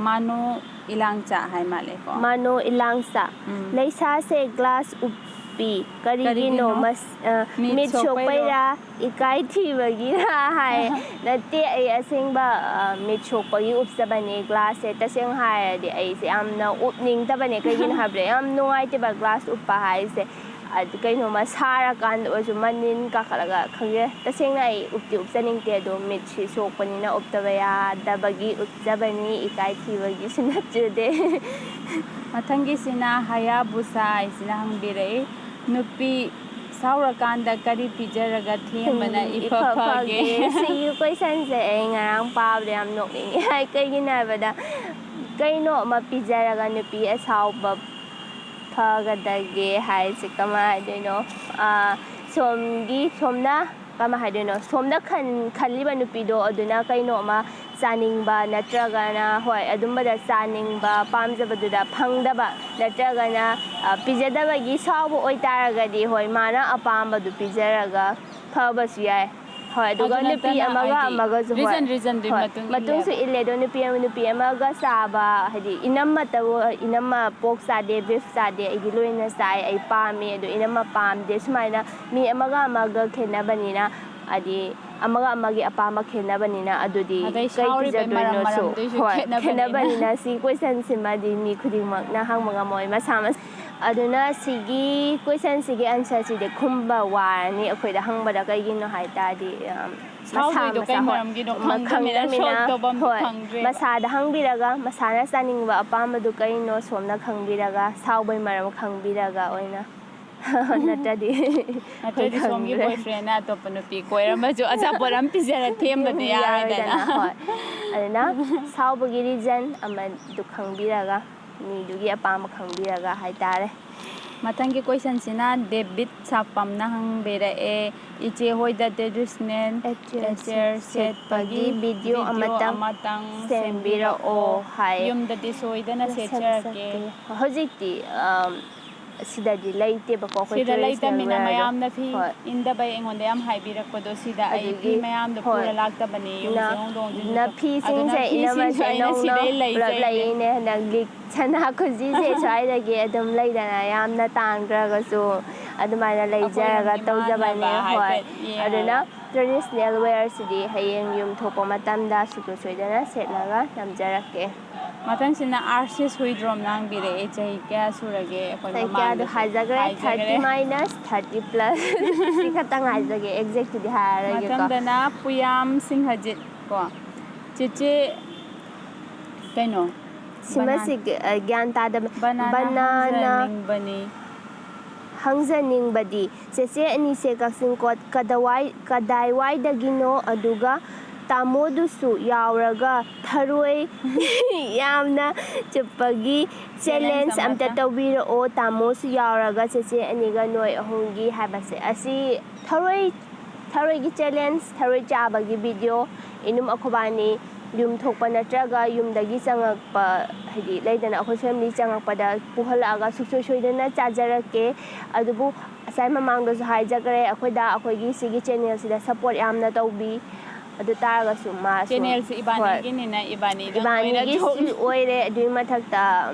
ꯃꯥꯅꯣ ꯏꯂꯥꯡꯆꯥ ꯍꯥꯏ ꯃꯥꯜꯂꯦꯀꯣ꯫ ꯃꯥꯅꯣ ꯏꯂꯥꯡꯆꯥ꯫ ꯎꯝ꯫ ꯂꯩꯁꯥꯁꯦ ꯒ꯭ꯂꯥꯁ ꯎꯞꯄꯤ, ꯀꯔꯤꯒꯤꯅꯣ? ꯀꯔꯤꯒꯤꯅꯣ? ꯃꯁ-, ꯑ, ꯃꯤꯠ ꯃꯤꯠ ꯁꯣꯛꯄꯩꯔꯣ? ꯁꯣꯛꯄꯩꯔꯥ, ꯏꯀꯥꯏ ꯊꯤꯕꯒꯤꯔꯥ ꯍꯥꯏ꯫ ꯅꯠꯇꯦ, ꯑꯩ ꯑꯁꯦꯡꯕ, ꯑ, ꯃꯤꯠ ꯁꯣꯛꯄꯒꯤ ꯎꯞꯆꯕꯅꯦ ꯒ꯭ꯂꯥꯁꯁꯦ꯫ ꯇꯁꯦꯡꯅ ꯍꯥꯏꯔꯗꯤ ꯑꯩꯁꯦ ꯌꯥꯝꯅ ꯎꯞꯅꯤꯡꯗꯕꯅꯦ꯫ ꯀꯩꯒꯤꯅꯣ ꯍꯥꯏꯕꯗ ꯌꯥꯝ ꯅꯨꯡꯉꯥꯏꯇꯦꯕ ꯒ꯭ꯂꯥꯁ ꯎꯞꯄ ꯍꯥꯏꯁꯦ꯫ ꯑꯗꯨ ꯀꯩꯅꯣꯝꯃ ꯁꯥꯔꯀꯥꯟꯗ ꯑꯣꯏꯔꯁꯨ ꯃꯅꯤꯟ ꯀꯥꯈꯠꯂꯒ, ꯈꯪꯗꯦ, ꯇꯁꯦꯡꯅ ꯑꯩ ꯎꯞꯇꯤ ꯎꯞꯆꯅꯤꯡꯗꯦ, ꯑꯗꯣ ꯃꯤꯠꯁꯤ ꯁꯣꯛꯄꯅꯤꯅ ꯎꯞꯇꯕ ꯌꯥꯗꯕꯒꯤ ꯎꯞꯆꯕꯅꯤ, ꯏꯀꯥꯏ ꯊꯤꯕꯒꯤꯁꯨ ꯅꯠꯆꯗꯦ꯫ ꯃꯊꯪꯒꯤꯁꯤꯅ ꯍꯌꯥꯕꯨꯁꯥ ꯍꯥꯏꯁꯤꯅ ꯍꯪꯕꯤꯔꯛꯏ, "ꯅꯨꯄꯤ ꯁꯥꯎꯔꯀꯥꯟꯗ ꯀꯔꯤ ꯄꯤꯖꯔꯒ ꯊꯦꯝꯕꯅ ꯏꯐ ꯐꯒꯦ?" ꯁꯤꯒꯤ ꯀꯣꯏꯁꯟꯁꯦ ꯑꯩ ꯉꯔꯥꯡ ꯄꯥꯕꯗ ꯌꯥꯝ ꯅꯣꯛꯅꯤꯡꯉꯦ꯫ ꯀꯩꯒꯤꯅꯣ ꯍꯥꯏꯕꯗ, ꯀꯩꯅꯣ ꯑꯃ ꯄꯤꯖꯔꯒ ꯅꯨꯄꯤ ꯑꯁꯥꯎꯕ ꯐꯒꯗꯒꯦ ꯍꯥꯏꯁꯦ ꯀꯃꯥꯏꯅ ꯍꯥꯏꯗꯣꯏꯅꯣ? ꯑꯥ, ꯁꯣꯝꯒꯤ, ꯁꯣꯝꯅ ꯀꯃꯥꯏꯅ ꯍꯥꯏꯗꯣꯏꯅꯣ? ꯁꯣꯝꯅ ꯈꯟ-, ꯈꯜꯂꯤꯕ ꯅꯨꯄꯤꯗꯣ ꯑꯗꯨꯅ ꯀꯩꯅꯣꯝꯃ ꯆꯥꯅꯤꯡꯕ ꯅꯠꯇ꯭ꯔꯒꯅ, ꯍꯣꯏ, ꯑꯗꯨꯝꯕꯗ ꯆꯥꯅꯤꯡꯕ, ꯄꯥꯝꯖꯕꯗꯨꯗ ꯐꯪꯗꯕ ꯅꯠꯇ꯭ꯔꯒꯅ, ꯑ, ꯄꯤꯖꯗꯕꯒꯤ ꯁꯥꯎꯕ ꯑꯣꯏꯇꯥꯔꯒꯗꯤ, ꯍꯣꯏ, ꯃꯥꯅ ꯑꯄꯥꯝꯕꯗꯨ ꯄꯤꯖꯔꯒ ꯐꯕꯁꯨ ꯌꯥꯏ꯫ ꯍꯣꯏ, ꯑꯗꯨꯒ ꯑꯗꯨ ꯅꯨꯄꯤ ꯅꯠꯇꯅ ꯑꯃꯒ ꯍꯥꯏꯗꯤ ꯑꯃꯒꯁꯨ, ꯍꯣꯏ, reason, reason ꯗꯨꯒꯤ ꯍꯣꯏ, ꯃꯇꯨꯡ ꯃꯇꯨꯡꯁꯨ ꯏꯜꯂꯦꯕ꯫ ꯏꯜꯂꯦ꯫ ꯑꯗꯣ ꯅꯨꯄꯤ ꯑꯃ, ꯅꯨꯄꯤ ꯑꯃꯒ ꯆꯥꯕ, ꯍꯥꯏꯗꯤ ꯏꯅꯝꯃꯇꯕꯨ, ꯏꯅꯝꯃ pork ꯆꯥꯗꯦ, beef ꯆꯥꯗꯦ, ꯑꯩꯗꯤ ꯂꯣꯏꯅ ꯆꯥꯏ, ꯑꯩ ꯄꯥꯝꯃꯦ, ꯑꯗꯣ ꯏꯅꯝꯃ ꯄꯥꯝꯗꯦ, ꯁꯨꯃꯥꯏꯅ ꯃꯤ ꯑꯃꯒ ꯑꯃꯒ ꯈꯦꯠꯅꯕꯅꯤꯅ, ꯍꯥꯏꯗꯤ ꯑꯃꯒ ꯑꯃꯒꯤ ꯑꯄꯥꯝꯕ ꯈꯦꯠꯅꯕꯅꯤꯅ, ꯑꯗꯨꯗꯤ ꯑꯗꯩ ꯀꯩ ꯁꯥꯎꯔꯤꯕꯩ ꯃꯔꯝ ꯄꯤꯖꯗꯣꯏꯅꯣꯁꯨ, ꯃꯔꯝꯗꯨꯁꯨ ꯍꯣꯏ, ꯈꯦꯠꯅꯕꯅꯤꯅ꯫ ꯈꯦꯠꯅꯕꯅꯤꯅ ꯁꯤ ꯀꯣꯏꯁꯟꯁꯤꯃꯗꯤ ꯃꯤ ꯈꯨꯗꯤꯡꯃꯛꯅ ꯍꯪꯕ ꯉꯝꯃꯣꯏ, ꯃꯁꯥ ꯃꯁꯥ꯫ ꯑꯗꯨꯅ ꯁꯤꯒꯤ ꯀꯣꯏꯁꯟꯁꯤꯒꯤ ꯑꯟꯁꯔꯁꯤꯗꯤ ꯈꯨꯝꯕ ꯋꯥꯔꯅꯤ ꯑꯩꯈꯣꯏꯗ ꯍꯪꯕꯗ, ꯀꯩꯒꯤꯅꯣ ꯍꯥꯏ ꯇꯥꯔꯗꯤ, ꯑꯝ, ꯃꯁꯥ ꯁꯥꯎꯗꯣꯏꯗꯣ ꯃꯁꯥ, ꯀꯩ ꯍꯣꯏ, ꯃꯔꯝꯒꯤꯅꯣ ꯃ-, ꯈꯪꯗꯕꯅꯤꯅ ꯈꯪꯗꯕꯅꯤꯅ, solve ꯇꯧꯐꯝꯗꯣ ꯍꯣꯏ, ꯈꯪꯗ꯭ꯔꯦꯕ꯫ ꯃꯁꯥꯗ ꯍꯪꯕꯤꯔꯒ, ꯃꯁꯥꯅ ꯆꯥꯅꯤꯡꯕ ꯑꯄꯥꯝꯕꯗꯨ ꯀꯩꯅꯣ ꯁꯣꯝꯅ ꯈꯪꯕꯤꯔꯒ, ꯁꯥꯎꯕꯩ ꯃꯔꯝ ꯈꯪꯕꯤꯔꯒ ꯑꯣꯏꯅ ꯅꯠꯇ꯭ꯔꯗꯤ ꯅꯠꯇ꯭ꯔꯗꯤ ꯁꯣꯝꯒꯤ ꯈꯪꯗ꯭ꯔꯦ꯫ Boyfriendꯅ ꯑꯇꯣꯞꯄ ꯅꯨꯄꯤ ꯀꯣꯏꯔꯝꯕꯁꯨ ꯑꯆꯥꯄꯣꯠ ꯑꯃ ꯄꯤꯖꯔ ꯊꯦꯝꯕꯗꯤ ꯌꯥꯔꯣꯏꯗꯅ꯫ ꯍꯣꯏ꯫ ꯑꯗꯨꯅ ꯁꯥꯎꯕꯒꯤ reason ꯑꯃꯗꯨ ꯈꯪꯕꯤꯔꯒ, ꯃꯤꯗꯨꯒꯤ ꯑꯄꯥꯝꯕ ꯈꯪꯕꯤꯔꯒ ꯍꯥꯏꯇꯥꯔꯦ꯫ ꯃꯊꯪꯒꯤ ꯀꯣꯏꯁꯟꯁꯤꯅ ꯗꯦꯕꯤꯠ ꯁꯥꯄꯝꯅ ꯍꯪꯕꯤꯔꯛꯑꯦ, "ꯏꯆꯦ ꯍꯣꯏꯗ traditional ꯑꯦꯆꯦꯔ ꯑꯦꯆꯦꯔ ꯁꯦꯠꯄꯒꯤ ꯁꯦꯠꯄꯒꯤ video video ꯑꯃꯇꯪ ꯑꯃꯇꯪ ꯁꯦꯝꯕꯤꯔꯛꯑꯣ ꯁꯦꯝꯕꯤꯔꯛꯑꯣ꯫ ꯍꯥꯏ꯫ ꯌꯨꯝꯗꯗꯤ ꯁꯣꯏꯗꯅ ꯁꯦꯠꯆꯔꯛꯀꯦ꯫ ꯍꯧꯖꯤꯛꯇꯤ, ꯑꯝ, ꯁꯤꯗꯗꯤ ꯂꯩꯇꯦꯕꯀꯣ, ꯑꯩꯈꯣꯏ ꯁꯤꯗ traditional ꯂꯩꯇꯕꯅꯤꯅ wearꯗꯣ꯫ ꯃꯌꯥꯝꯅ ꯐꯤ ꯍꯣꯏ꯫ ꯏꯟꯗꯕꯩ ꯑꯩꯉꯣꯟꯗ ꯌꯥꯝ ꯍꯥꯏꯕꯤꯔꯛꯄꯗꯣ, ꯁꯤꯗ ꯑꯩ ꯐꯤ ꯑꯗꯨꯒꯤ, ꯃꯌꯥꯝꯗꯣ ꯍꯣꯏ꯫ ꯄꯨꯔ ꯂꯥꯛꯇꯕꯅꯤ, ꯌꯨꯝꯁꯦ ꯅ-, ꯍꯣꯡꯗꯣꯛ ꯍꯣꯡꯖꯤꯟꯁꯨ ꯅ ꯇꯧ-, ꯐꯤꯁꯤꯡꯁꯦ ꯑꯗꯨꯅ ꯏꯅꯝꯃꯁꯦ ꯐꯤꯁꯤꯡꯁꯨ ꯑꯩꯅ ꯅꯧꯅ ꯁꯤꯗꯩ ꯄꯨꯂꯞ ꯂꯩꯖꯒꯦ꯫ ꯂꯩꯅꯦ꯫ ꯍꯟꯗꯛ ꯂꯤꯛ ꯁꯅꯥ ꯈꯨꯖꯤꯁꯦ ꯁ꯭ꯋꯥꯏꯗꯒꯤ ꯑꯗꯨꯝ ꯂꯩꯗꯅ, ꯌꯥꯝꯅ ꯇꯥꯡꯗ꯭ꯔꯒꯁꯨ ꯑꯗꯨꯃꯥꯏꯅ ꯂꯩꯖꯔꯒ ꯑꯩꯈꯣꯏꯔꯣꯝꯒꯤ ꯇꯧꯖꯕꯅꯦ꯫ ꯃꯥꯟꯅꯕ ꯍꯣꯏ꯫ ꯍꯥꯏꯐꯦꯠ ꯌꯦꯡꯉꯒ꯫ ꯑꯗꯨꯅ traditional wearꯁꯤꯗꯤ ꯍꯌꯦꯡ ꯌꯨꯝ ꯊꯣꯛꯄ ꯃꯇꯝꯗ ꯁꯨꯡꯁꯣꯏ ꯁꯣꯏꯗꯅ ꯁꯦꯠꯂꯒ ꯅꯝꯖꯔꯛꯀꯦ꯫ ꯃꯊꯪꯁꯤꯅ ꯑꯥꯔꯁꯤꯁ ꯍꯨꯏꯗ꯭ꯔꯣꯝꯅ ꯍꯪꯕꯤꯔꯛꯑꯦ, ꯆꯍꯤ ꯀꯌꯥ ꯁꯨꯔꯒꯦ? ꯑꯩꯈꯣꯏ ꯆꯍꯤ ꯀꯌꯥꯗꯣ ꯃꯃꯥꯡꯗꯁꯨ ꯍꯥꯏꯖꯈ꯭ꯔꯦ, ꯍꯥꯏꯖꯈ꯭ꯔꯦ꯫ Thirty minus thirty plus. ꯁꯤ ꯈꯛꯇꯪ ꯍꯥꯏꯖꯒꯦ, ꯑꯦꯛꯖꯦꯛꯇꯨꯗꯤ ꯍꯥꯏꯔꯔꯣꯏꯒꯦꯀꯣ꯫ ꯃꯊꯪꯗꯅ ꯄꯨꯌꯥꯝ ꯁꯤꯡꯍꯖꯤꯠ ꯀꯣ꯫ ꯆꯦꯆꯦ, ꯀꯩꯅꯣ? ꯁꯤꯃꯁꯤ ꯒ꯭ꯌꯥꯟ ꯇꯥꯗꯕ꯫ ꯕꯅꯥꯅ ꯕꯅꯥꯅ ꯍꯪꯖꯅꯤꯡꯕꯅꯤ꯫ ꯍꯪꯖꯅꯤꯡꯕꯗꯤ, ꯆꯦꯆꯦ ꯑꯅꯤꯁꯦ ꯀꯛꯆꯤꯡ ꯀꯣꯠ ꯀꯗꯥꯏꯋꯥꯏ-, ꯀꯗꯥꯏꯋꯥꯏꯗꯒꯤꯅꯣ? ꯑꯗꯨꯒ ꯇꯥꯃꯣꯗꯨꯁꯨ ꯌꯥꯎꯔꯒ ꯊꯔꯣꯏ ꯌꯥꯝꯅ ꯆꯨꯞꯄꯒꯤ Challenge ꯆꯦꯂꯦꯟꯖ ꯑꯝꯇ ꯑꯃꯇ꯫ ꯇꯧꯕꯤꯔꯛꯑꯣ, ꯇꯥꯃꯣꯁꯨ ꯌꯥꯎꯔꯒ ꯆꯦꯆꯦ ꯑꯅꯤꯒ ꯅꯣꯏ ꯑꯍꯨꯝꯒꯤ ꯍꯥꯏꯕꯁꯦ꯫ ꯑꯁꯤ ꯊꯔꯣꯏ, ꯊꯔꯣꯏꯒꯤ ꯆꯦꯂꯦꯟꯖ, ꯊꯔꯣꯏ ꯆꯥꯕꯒꯤ ꯚꯤꯗꯤꯑꯣ, ꯏꯅꯨꯝ ꯑꯩꯈꯣꯏꯕꯥꯅꯤ ꯌꯨꯝ ꯊꯣꯛꯄ ꯅꯠꯇ꯭ꯔꯒ ꯌꯨꯝꯗꯒꯤ ꯆꯪꯉꯛꯄ, ꯍꯥꯏꯗꯤ ꯂꯩꯗꯅ, ꯑꯩꯈꯣꯏ ꯐꯦꯃꯤꯂꯤ ꯆꯪꯉꯛꯄꯗ ꯄꯨꯍꯜꯂꯛꯑꯒ ꯁꯨꯡꯁꯣꯏ ꯁꯣꯏꯗꯅ ꯆꯥꯖꯔꯛꯀꯦ꯫ ꯑꯗꯨꯕꯨ ꯉꯁꯥꯏ ꯃꯃꯥꯡꯗꯁꯨ ꯍꯥꯏꯖꯈ꯭ꯔꯦ, ꯑꯩꯈꯣꯏꯗ ꯑꯩꯈꯣꯏꯒꯤ ꯁꯤꯒꯤ ꯆꯦꯅꯦꯜꯁꯤꯗ ꯁꯞꯄꯣꯔꯠ ꯌꯥꯝꯅ ꯇꯧꯕꯤ꯫ ꯑꯗꯨ ꯇꯥꯔꯒꯁꯨ ꯃꯥꯁꯨ, ꯆꯦꯅꯦꯜꯁꯤ ꯍꯣꯏ, ꯏꯕꯥꯅꯤꯒꯤꯅꯤꯅ ꯏꯕꯥꯅꯤꯗ ꯂꯣꯏꯅ ꯏꯕꯥꯅꯤꯒꯤ ꯊꯣꯛ- ꯁꯤ ꯑꯣꯏꯔꯦ꯫ ꯑꯗꯨꯒꯤ ꯃꯊꯛꯇ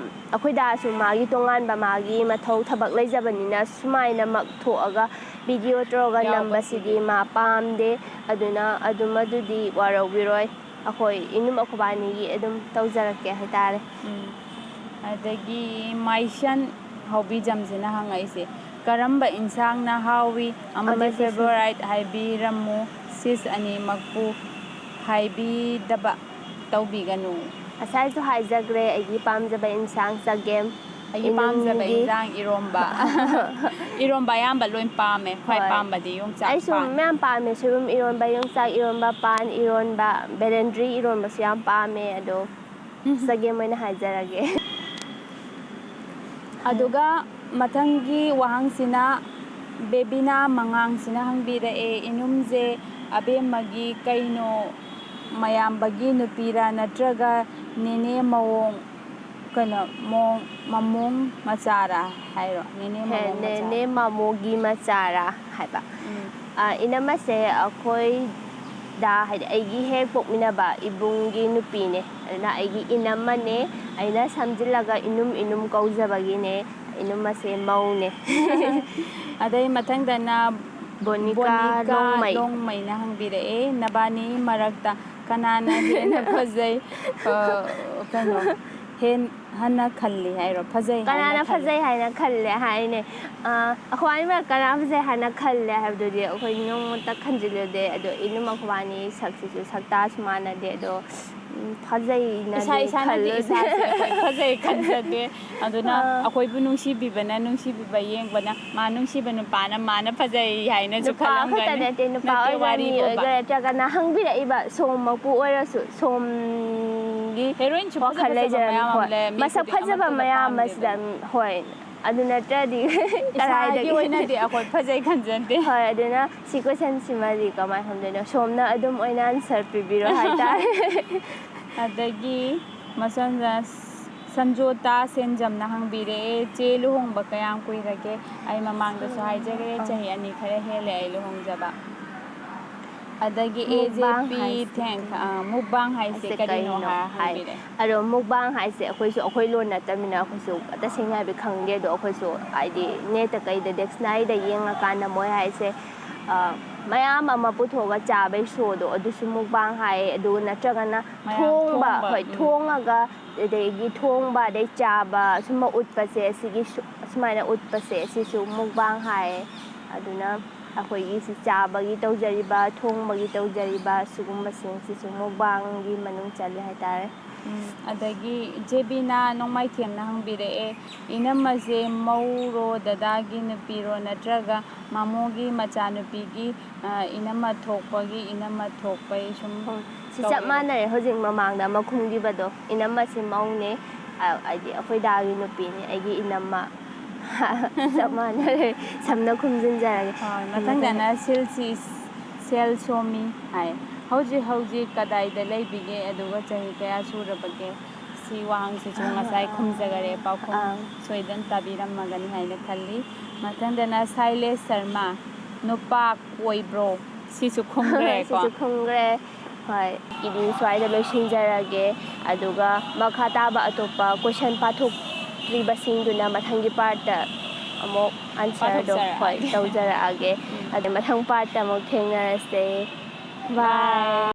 ꯑꯩꯈꯣꯏ ꯗꯥꯁꯨ ꯃꯥꯒꯤ ꯇꯣꯉꯥꯟꯕ ꯃꯥꯒꯤ ꯃꯊꯧ ꯊꯕꯛ ꯂꯩꯖꯕꯅꯤꯅ ꯁꯨꯃꯥꯏꯅꯃꯛ ꯊꯣꯛꯑꯒ ꯚꯤꯗꯤꯑꯣ ꯇꯧꯔꯒ ꯌꯥꯎꯕꯁꯤꯗꯤ꯫ ꯅꯝꯕꯁꯤꯗꯤ ꯃꯥ ꯄꯥꯝꯗꯦ꯫ ꯑꯗꯨꯅ ꯑꯗꯨꯃꯗꯨꯗꯤ ꯋꯥꯔꯧꯕꯤꯔꯣꯏ꯫ ꯑꯩꯈꯣꯏ ꯏꯅꯨꯝ ꯑꯩꯈꯣꯏꯕꯥꯅꯤꯒꯤ ꯑꯗꯨꯝ ꯇꯧꯖꯔꯛꯀꯦ ꯍꯥꯏꯇꯥꯔꯦ꯫ ꯎꯝ꯫ ꯑꯗꯒꯤ ꯃꯥꯏꯁꯟ ꯍꯥꯎꯕꯤꯖꯝꯁꯤꯅ ꯍꯪꯉꯛꯏꯁꯦ, "ꯀꯔꯝꯕ ꯏꯟꯁꯥꯡꯅ ꯍꯥꯎꯏ?" ꯑꯃꯗꯤ ꯑꯃꯗꯤ ꯐꯦꯕꯣꯔꯥꯏꯠ ꯍꯥꯏꯕꯤꯔꯝꯃꯨ, ꯁꯤꯁ ꯑꯅꯤꯃꯛꯄꯨ ꯍꯥꯏꯕꯤꯗꯕ ꯇꯧꯕꯤꯒꯅꯨ꯫ ꯉꯁꯥꯏꯁꯨ ꯍꯥꯏꯖꯈ꯭ꯔꯦ ꯑꯩꯒꯤ ꯄꯥꯝꯖꯕ ꯏꯟꯁꯥꯡ ꯆꯒꯦꯝ꯫ ꯑꯩꯒꯤ ꯄꯥꯝꯖꯕ ꯏꯅꯨꯡꯒꯤ ꯏꯟꯁꯥꯡ ꯏꯔꯣꯝꯕ꯫ ꯏꯔꯣꯝꯕ ꯑꯌꯥꯝꯕ ꯂꯣꯏ ꯄꯥꯝꯃꯦ꯫ ꯈ꯭ꯋꯥꯏ ꯍꯣꯏ꯫ ꯄꯥꯝꯕꯗꯤ ꯌꯣꯡꯆꯥꯛ ꯑꯩꯁꯨ ꯄꯥꯝꯃꯦ꯫ ꯃꯌꯥꯝ ꯄꯥꯝꯃꯦ, ꯁꯣꯏꯕꯨꯝ ꯏꯔꯣꯟꯕ, ꯌꯣꯡꯆꯥꯛ ꯏꯔꯣꯟꯕ, ꯄꯥꯟ ꯏꯔꯣꯟꯕ, ꯕꯦꯂꯦꯟꯗ꯭ꯔꯤ ꯏꯔꯣꯟꯕꯁꯨ ꯌꯥꯝ ꯄꯥꯝꯃꯦ꯫ ꯑꯗꯣ ꯆꯒꯦꯝ ꯑꯣꯏꯅ ꯍꯥꯏꯖꯔꯒꯦ꯫ ꯑꯗꯨꯒ ꯃꯊꯪꯒꯤ ꯋꯥꯍꯪꯁꯤꯅ ꯕꯦꯕꯤꯅꯥ ꯃꯉꯥꯡꯁꯤꯅ ꯍꯪꯕꯤꯔꯛꯑꯦ, "ꯏꯅꯨꯝꯁꯦ ꯑꯕꯦꯝꯃꯒꯤ ꯀꯩꯅꯣ, ꯃꯌꯥꯝꯕꯒꯤ ꯅꯨꯄꯤꯔꯥ ꯅꯠꯇ꯭ꯔꯒ ꯅꯦꯅꯦ ꯃꯑꯣꯡ, ꯀꯩꯅꯣ, ꯃꯑꯣꯡ, ꯃꯃꯣꯡ ꯃꯆꯥꯔꯥ ꯍꯥꯏꯔꯣ? ꯅꯦꯅꯦ ꯍꯦ, ꯃꯃꯣꯡ ꯃꯆꯥ꯫ ꯅꯦꯅꯦ ꯃꯃꯣꯒꯤ ꯃꯆꯥꯔꯥ ꯍꯥꯏꯕ꯫ ꯎꯝ꯫ ꯑ, ꯏꯅꯝꯃꯁꯦ ꯑꯩꯈꯣꯏꯗ, ꯍꯥꯏꯗꯤ ꯑꯩꯒꯤ ꯍꯦꯛ ꯄꯣꯛꯃꯤꯟꯅꯕ ꯏꯕꯨꯡꯒꯤ ꯅꯨꯄꯤꯅꯦ꯫ ꯑꯗꯨꯅ ꯑꯩꯒꯤ ꯏꯅꯝꯃꯅꯦ꯫ ꯑꯩꯅ ꯁꯝꯖꯤꯜꯂꯒ ꯏꯅꯨꯝ ꯏꯅꯨꯝ ꯀꯧꯖꯕꯒꯤꯅꯦ꯫ ꯏꯅꯝꯃꯁꯦ ꯃꯧꯅꯦ꯫ ꯑꯗꯩ ꯃꯊꯪꯗꯅ ꯕꯣꯅꯤꯀꯥ ꯕꯣꯅꯤꯀꯥ ꯂꯣꯡꯃꯩ꯫ ꯂꯣꯡꯃꯩꯅ ꯍꯪꯕꯤꯔꯛꯑꯦ, "ꯅꯕꯥꯅꯤ ꯃꯔꯛꯇ ꯀꯅꯥꯅ ꯍꯦꯟꯅ ꯐꯖꯩ?" ꯑ, ꯀꯩꯅꯣ, ꯍꯦꯟ-, ꯍꯟꯅ ꯈꯜꯂꯤ ꯍꯥꯏꯔꯣ? ꯐꯖꯩ ꯍꯥꯏꯅ ꯀꯅꯥꯅ ꯈꯜꯂꯤ꯫ ꯐꯖꯩ ꯍꯥꯏꯅ ꯈꯜꯂꯦ ꯍꯥꯏꯅꯦ? ꯑ, ꯑꯩꯈꯣꯏ ꯃꯔꯛ ꯀꯅꯥ ꯐꯖꯩ ꯍꯥꯏꯅ ꯈꯜꯂꯦ ꯍꯥꯏꯕꯗꯨꯗꯤ ꯑꯩꯈꯣꯏ ꯅꯣꯡꯃꯇ ꯈꯟꯖꯤꯜꯂꯨꯗꯦ꯫ ꯑꯗꯣ ꯏꯅꯝꯃ ꯑꯩꯈꯣꯏꯕꯥꯅꯤ ꯁꯛꯁꯤꯁꯨ ꯁꯛꯇꯥꯁꯨ ꯃꯥꯟꯅꯗꯦ꯫ ꯑꯗꯣ, ꯎꯝ, ꯐꯖꯩꯅꯗꯤ ꯏꯁꯥ ꯏꯁꯥꯅꯗꯤ ꯈꯜꯂꯨꯗꯦ꯫ ꯏꯁꯥꯁꯦ ꯑꯩꯈꯣꯏ ꯐꯖꯩ ꯈꯟꯖꯗꯦ꯫ ꯑꯗꯨꯅ ꯑꯥ꯫ ꯑꯩꯈꯣꯏꯕꯨ ꯅꯨꯡꯁꯤꯕꯤꯕꯅ ꯅꯨꯡꯁꯤꯕꯤꯕ ꯌꯦꯡꯕꯅ, ꯃꯥ ꯅꯨꯡꯁꯤꯕ ꯅꯨꯄꯥꯅ ꯃꯥꯅ ꯐꯖꯩ ꯍꯥꯏꯅꯁꯨ ꯅꯨꯄꯥ ꯈꯜꯂꯝꯒꯅꯤ꯫ ꯈꯛꯇ ꯅꯠꯇꯦ, ꯅꯨꯄꯥ ꯅꯠꯇꯦ, ꯑꯣꯏꯒꯦꯔꯥ, ꯃꯤ ꯋꯥꯔꯤꯕꯣꯕ꯫ ꯑꯣꯏꯒꯦꯔꯥ, ꯅꯠꯇ꯭ꯔꯒꯅ ꯍꯪꯕꯤꯔꯛꯏꯕ ꯁꯣꯝꯃꯛꯄꯨ ꯑꯣꯏꯔꯁꯨ, ꯁꯣꯝꯒꯤ ꯍꯦꯔꯣꯏꯟꯁꯨ ꯐꯖ ꯋꯥꯈꯜ ꯐꯖꯕ ꯂꯩꯖꯔꯝꯃꯤ꯫ ꯃꯌꯥꯝ ꯑꯃ ꯍꯣꯏ, ꯂꯩ, ꯃꯤ ꯃꯁꯛ ꯈꯨꯗꯤꯡꯃꯛ ꯐꯖꯕ ꯑꯗꯨꯅ ꯃꯌꯥꯝ ꯄꯥꯝꯗꯦ꯫ ꯑꯁꯤꯗ, ꯍꯣꯏ, ꯑꯗꯨ ꯅꯠꯇ꯭ꯔꯗꯤ ꯏꯁꯥꯒꯤ ꯀꯗꯥꯏꯗꯒꯤ? ꯑꯣꯏꯅꯗꯤ ꯑꯩꯈꯣꯏ ꯐꯖꯩ ꯈꯟꯖꯗꯦ꯫ ꯍꯣꯏ, ꯑꯗꯨꯅ ꯁꯤ ꯀꯣꯏꯁꯟꯁꯤꯃꯗꯤ ꯀꯃꯥꯏꯅ ꯈꯨꯝꯗꯣꯏꯅꯣ? ꯁꯣꯝꯅ ꯑꯗꯨꯝ ꯑꯣꯏꯅ ꯑꯟꯁꯔ ꯄꯤꯕꯤꯔꯣ ꯍꯥꯏꯇꯥꯔꯦ꯫ ꯑꯗꯒꯤ ꯃꯁꯝꯗ ꯁꯟꯖꯣꯇꯥ ꯁꯦꯟꯖꯝꯅ ꯍꯪꯕꯤꯔꯛꯑꯦ, "ꯆꯦ ꯂꯨꯍꯣꯡꯕ ꯀꯌꯥꯝ ꯀꯨꯏꯔꯒꯦ?" ꯑꯩ ꯃꯃꯥꯡꯗꯁꯨ ꯍꯥꯏꯖꯈ꯭ꯔꯦ, ꯆꯍꯤ ꯑꯅꯤ ꯈꯔ ꯍꯦꯜꯂꯦ ꯑꯩ ꯂꯨꯍꯣꯡꯖꯕ꯫ ꯑꯗꯒꯤ ꯑꯦ ꯖꯦ ꯃꯨꯛꯕꯥꯡ ꯄꯤ ꯍꯥꯏꯁꯦ ꯊꯦꯡ, ꯀꯩꯅꯣ? ꯑ, ꯃꯨꯛꯕꯥꯡ ꯍꯥꯏꯁꯦ ꯍꯥꯏꯁꯦ ꯀꯔꯤꯅꯣ ꯀꯩꯅꯣ ꯍꯥꯏ ꯍꯥꯏ꯫ ꯍꯪꯕꯤꯔꯛꯑꯦ꯫ ꯑꯗꯣ ꯃꯨꯛꯕꯥꯡ ꯍꯥꯏꯁꯦ ꯑꯩꯈꯣꯏꯁꯨ ꯑꯩꯈꯣꯏ ꯂꯣꯟ ꯅꯠꯇꯕꯅꯤꯅ ꯑꯩꯈꯣꯏꯁꯨ ꯇꯁꯦꯡꯅ ꯍꯥꯏꯕꯗꯤ ꯈꯪꯗꯦ꯫ ꯑꯗꯣ ꯑꯩꯈꯣꯏꯁꯨ ꯍꯥꯏꯗꯤ ꯅꯦꯠꯇ ꯀꯩꯗ ꯗꯤꯛꯁꯅꯥꯔꯤꯗ ꯌꯦꯡꯉꯀꯥꯟꯗ ꯃꯣꯏ ꯍꯥꯏꯁꯦ, ꯑ, ꯃꯌꯥꯝ ꯑꯃ ꯄꯨꯊꯣꯛꯑꯒ ꯆꯥꯕꯩ ꯁꯣꯗꯣ, ꯑꯗꯨꯁꯨ ꯃꯨꯛꯕꯥꯡ ꯍꯥꯏꯌꯦ꯫ ꯑꯗꯨ ꯅꯠꯇ꯭ꯔꯒꯅ ꯃꯌꯥꯝ ꯊꯣꯡꯕ, ꯊꯣꯡꯕ, ꯍꯣꯏ, ꯎꯝ꯫ ꯊꯣꯡꯉꯒ ꯑꯗꯒꯤ ꯊꯣꯡꯕ, ꯑꯗꯩ ꯆꯥꯕ, ꯑꯁꯨꯝꯕ ꯎꯠꯄꯁꯦ, ꯑꯁꯤꯒꯤ ꯁꯨ-, ꯑꯁꯨꯃꯥꯏꯅ ꯎꯠꯄꯁꯦ, ꯑꯁꯤꯁꯨ ꯃꯨꯛꯕꯥꯡ ꯍꯥꯏꯌꯦ꯫ ꯑꯗꯨꯅ ꯑꯩꯈꯣꯏꯒꯤ ꯁꯤ ꯆꯥꯕꯒꯤ ꯇꯧꯖꯔꯤꯕ, ꯊꯣꯡꯕꯒꯤ ꯇꯧꯖꯔꯤꯕ, ꯁꯤꯒꯨꯝꯕꯁꯤꯡꯁꯤꯁꯨ ꯃꯨꯛꯕꯥꯡꯒꯤ ꯃꯅꯨꯡ ꯆꯜꯂꯦ ꯍꯥꯏꯇꯥꯔꯦ꯫ ꯎꯝ, ꯑꯗꯒꯤ ꯖꯦꯕꯤꯅꯥ ꯅꯣꯡꯃꯥꯏꯊꯦꯝꯅ ꯍꯪꯕꯤꯔꯛꯑꯦ, "ꯏꯅꯝꯃꯁꯦ ꯃꯧꯔꯣ, ꯗꯗꯥꯒꯤ ꯅꯨꯄꯤꯔꯣ, ꯅꯠꯇ꯭ꯔꯒ ꯃꯃꯣꯒꯤ ꯃꯆꯥꯅꯨꯄꯤꯒꯤ, ꯑ, ꯏꯅꯝꯃ ꯊꯣꯛꯄꯒꯤ, ꯏꯅꯝꯃ ꯊꯣꯛꯄꯩ ꯁꯨꯝ ꯎꯝ, ꯁꯤ ꯆꯞ ꯇꯧꯔꯤꯕ?" ꯃꯥꯟꯅꯔꯦ꯫ ꯍꯧꯖꯤꯛ ꯃꯃꯥꯡꯗ ꯑꯃ ꯈꯨꯝꯈꯤꯕꯗꯣ, ꯏꯅꯝꯃꯁꯤ ꯃꯧꯅꯦ, ꯑ, ꯍꯥꯏꯗꯤ ꯑꯩꯈꯣꯏ ꯗꯥꯒꯤ ꯅꯨꯄꯤꯅꯦ, ꯑꯩꯒꯤ ꯏꯅꯝꯃ꯫ ꯆꯞ ꯃꯥꯟꯅꯔꯦ꯫ ꯁꯝꯅ ꯈꯨꯝꯖꯤꯟꯖꯔꯒꯦ꯫ ꯍꯣꯏ, ꯃꯊꯪꯗꯅ ꯁꯤꯜꯁꯤ ꯁꯦꯜ ꯁꯣꯃꯤ ꯍꯥꯏ, "ꯍꯧꯖꯤꯛ ꯍꯧꯖꯤꯛ ꯀꯗꯥꯏꯗ ꯂꯩꯕꯤꯒꯦ? ꯑꯗꯨꯒ ꯆꯍꯤ ꯀꯌꯥ ꯁꯨꯔꯕꯒꯦ?" ꯁꯤ ꯋꯥꯍꯪꯁꯤꯁꯨ ꯉꯁꯥꯏ ꯈꯨꯝꯖꯈꯔꯦ, ꯄꯥꯎꯈꯨꯝ ꯑꯪ꯫ ꯁꯣꯏꯗꯅ ꯇꯥꯕꯤꯔꯝꯃꯒꯅꯤ ꯍꯥꯏꯅ ꯈꯜꯂꯤ꯫ ꯃꯊꯪꯗꯅ ꯁꯥꯏꯂꯦꯁ ꯁꯔꯃ, "ꯅꯨꯄꯥ ꯀꯣꯏꯕ꯭ꯔꯣ?" ꯁꯤꯁꯨ ꯈꯨꯝꯈ꯭ꯔꯦꯀꯣ꯫ ꯁꯤꯁꯨ ꯈꯨꯝꯈ꯭ꯔꯦ꯫ ꯍꯣꯏ, ꯏꯗꯤ ꯁ꯭ꯋꯥꯏꯗ ꯂꯣꯏꯁꯤꯟꯖꯔꯒꯦ꯫ ꯑꯗꯨꯒ ꯃꯈꯥ ꯇꯥꯕ ꯑꯇꯣꯞꯄ ꯀꯣꯏꯁꯟ ꯄꯥꯊꯣꯛꯇ꯭ꯔꯤꯕꯁꯤꯡꯗꯨꯅ ꯃꯊꯪꯒꯤ ꯄꯥꯔꯠꯇ ꯑꯃꯨꯛ ꯑꯟꯁꯔꯗꯣ, ꯍꯣꯏ, ꯄꯥꯊꯣꯛꯆꯔꯛꯑꯒꯦ꯫ ꯇꯧꯖꯔꯛꯑꯒꯦ꯫ ꯑꯗꯩ ꯃꯊꯪ ꯄꯥꯔꯠꯇ ꯑꯃꯨꯛ ꯊꯦꯡꯅꯔꯁꯦ꯫ ꯕꯥꯏ꯫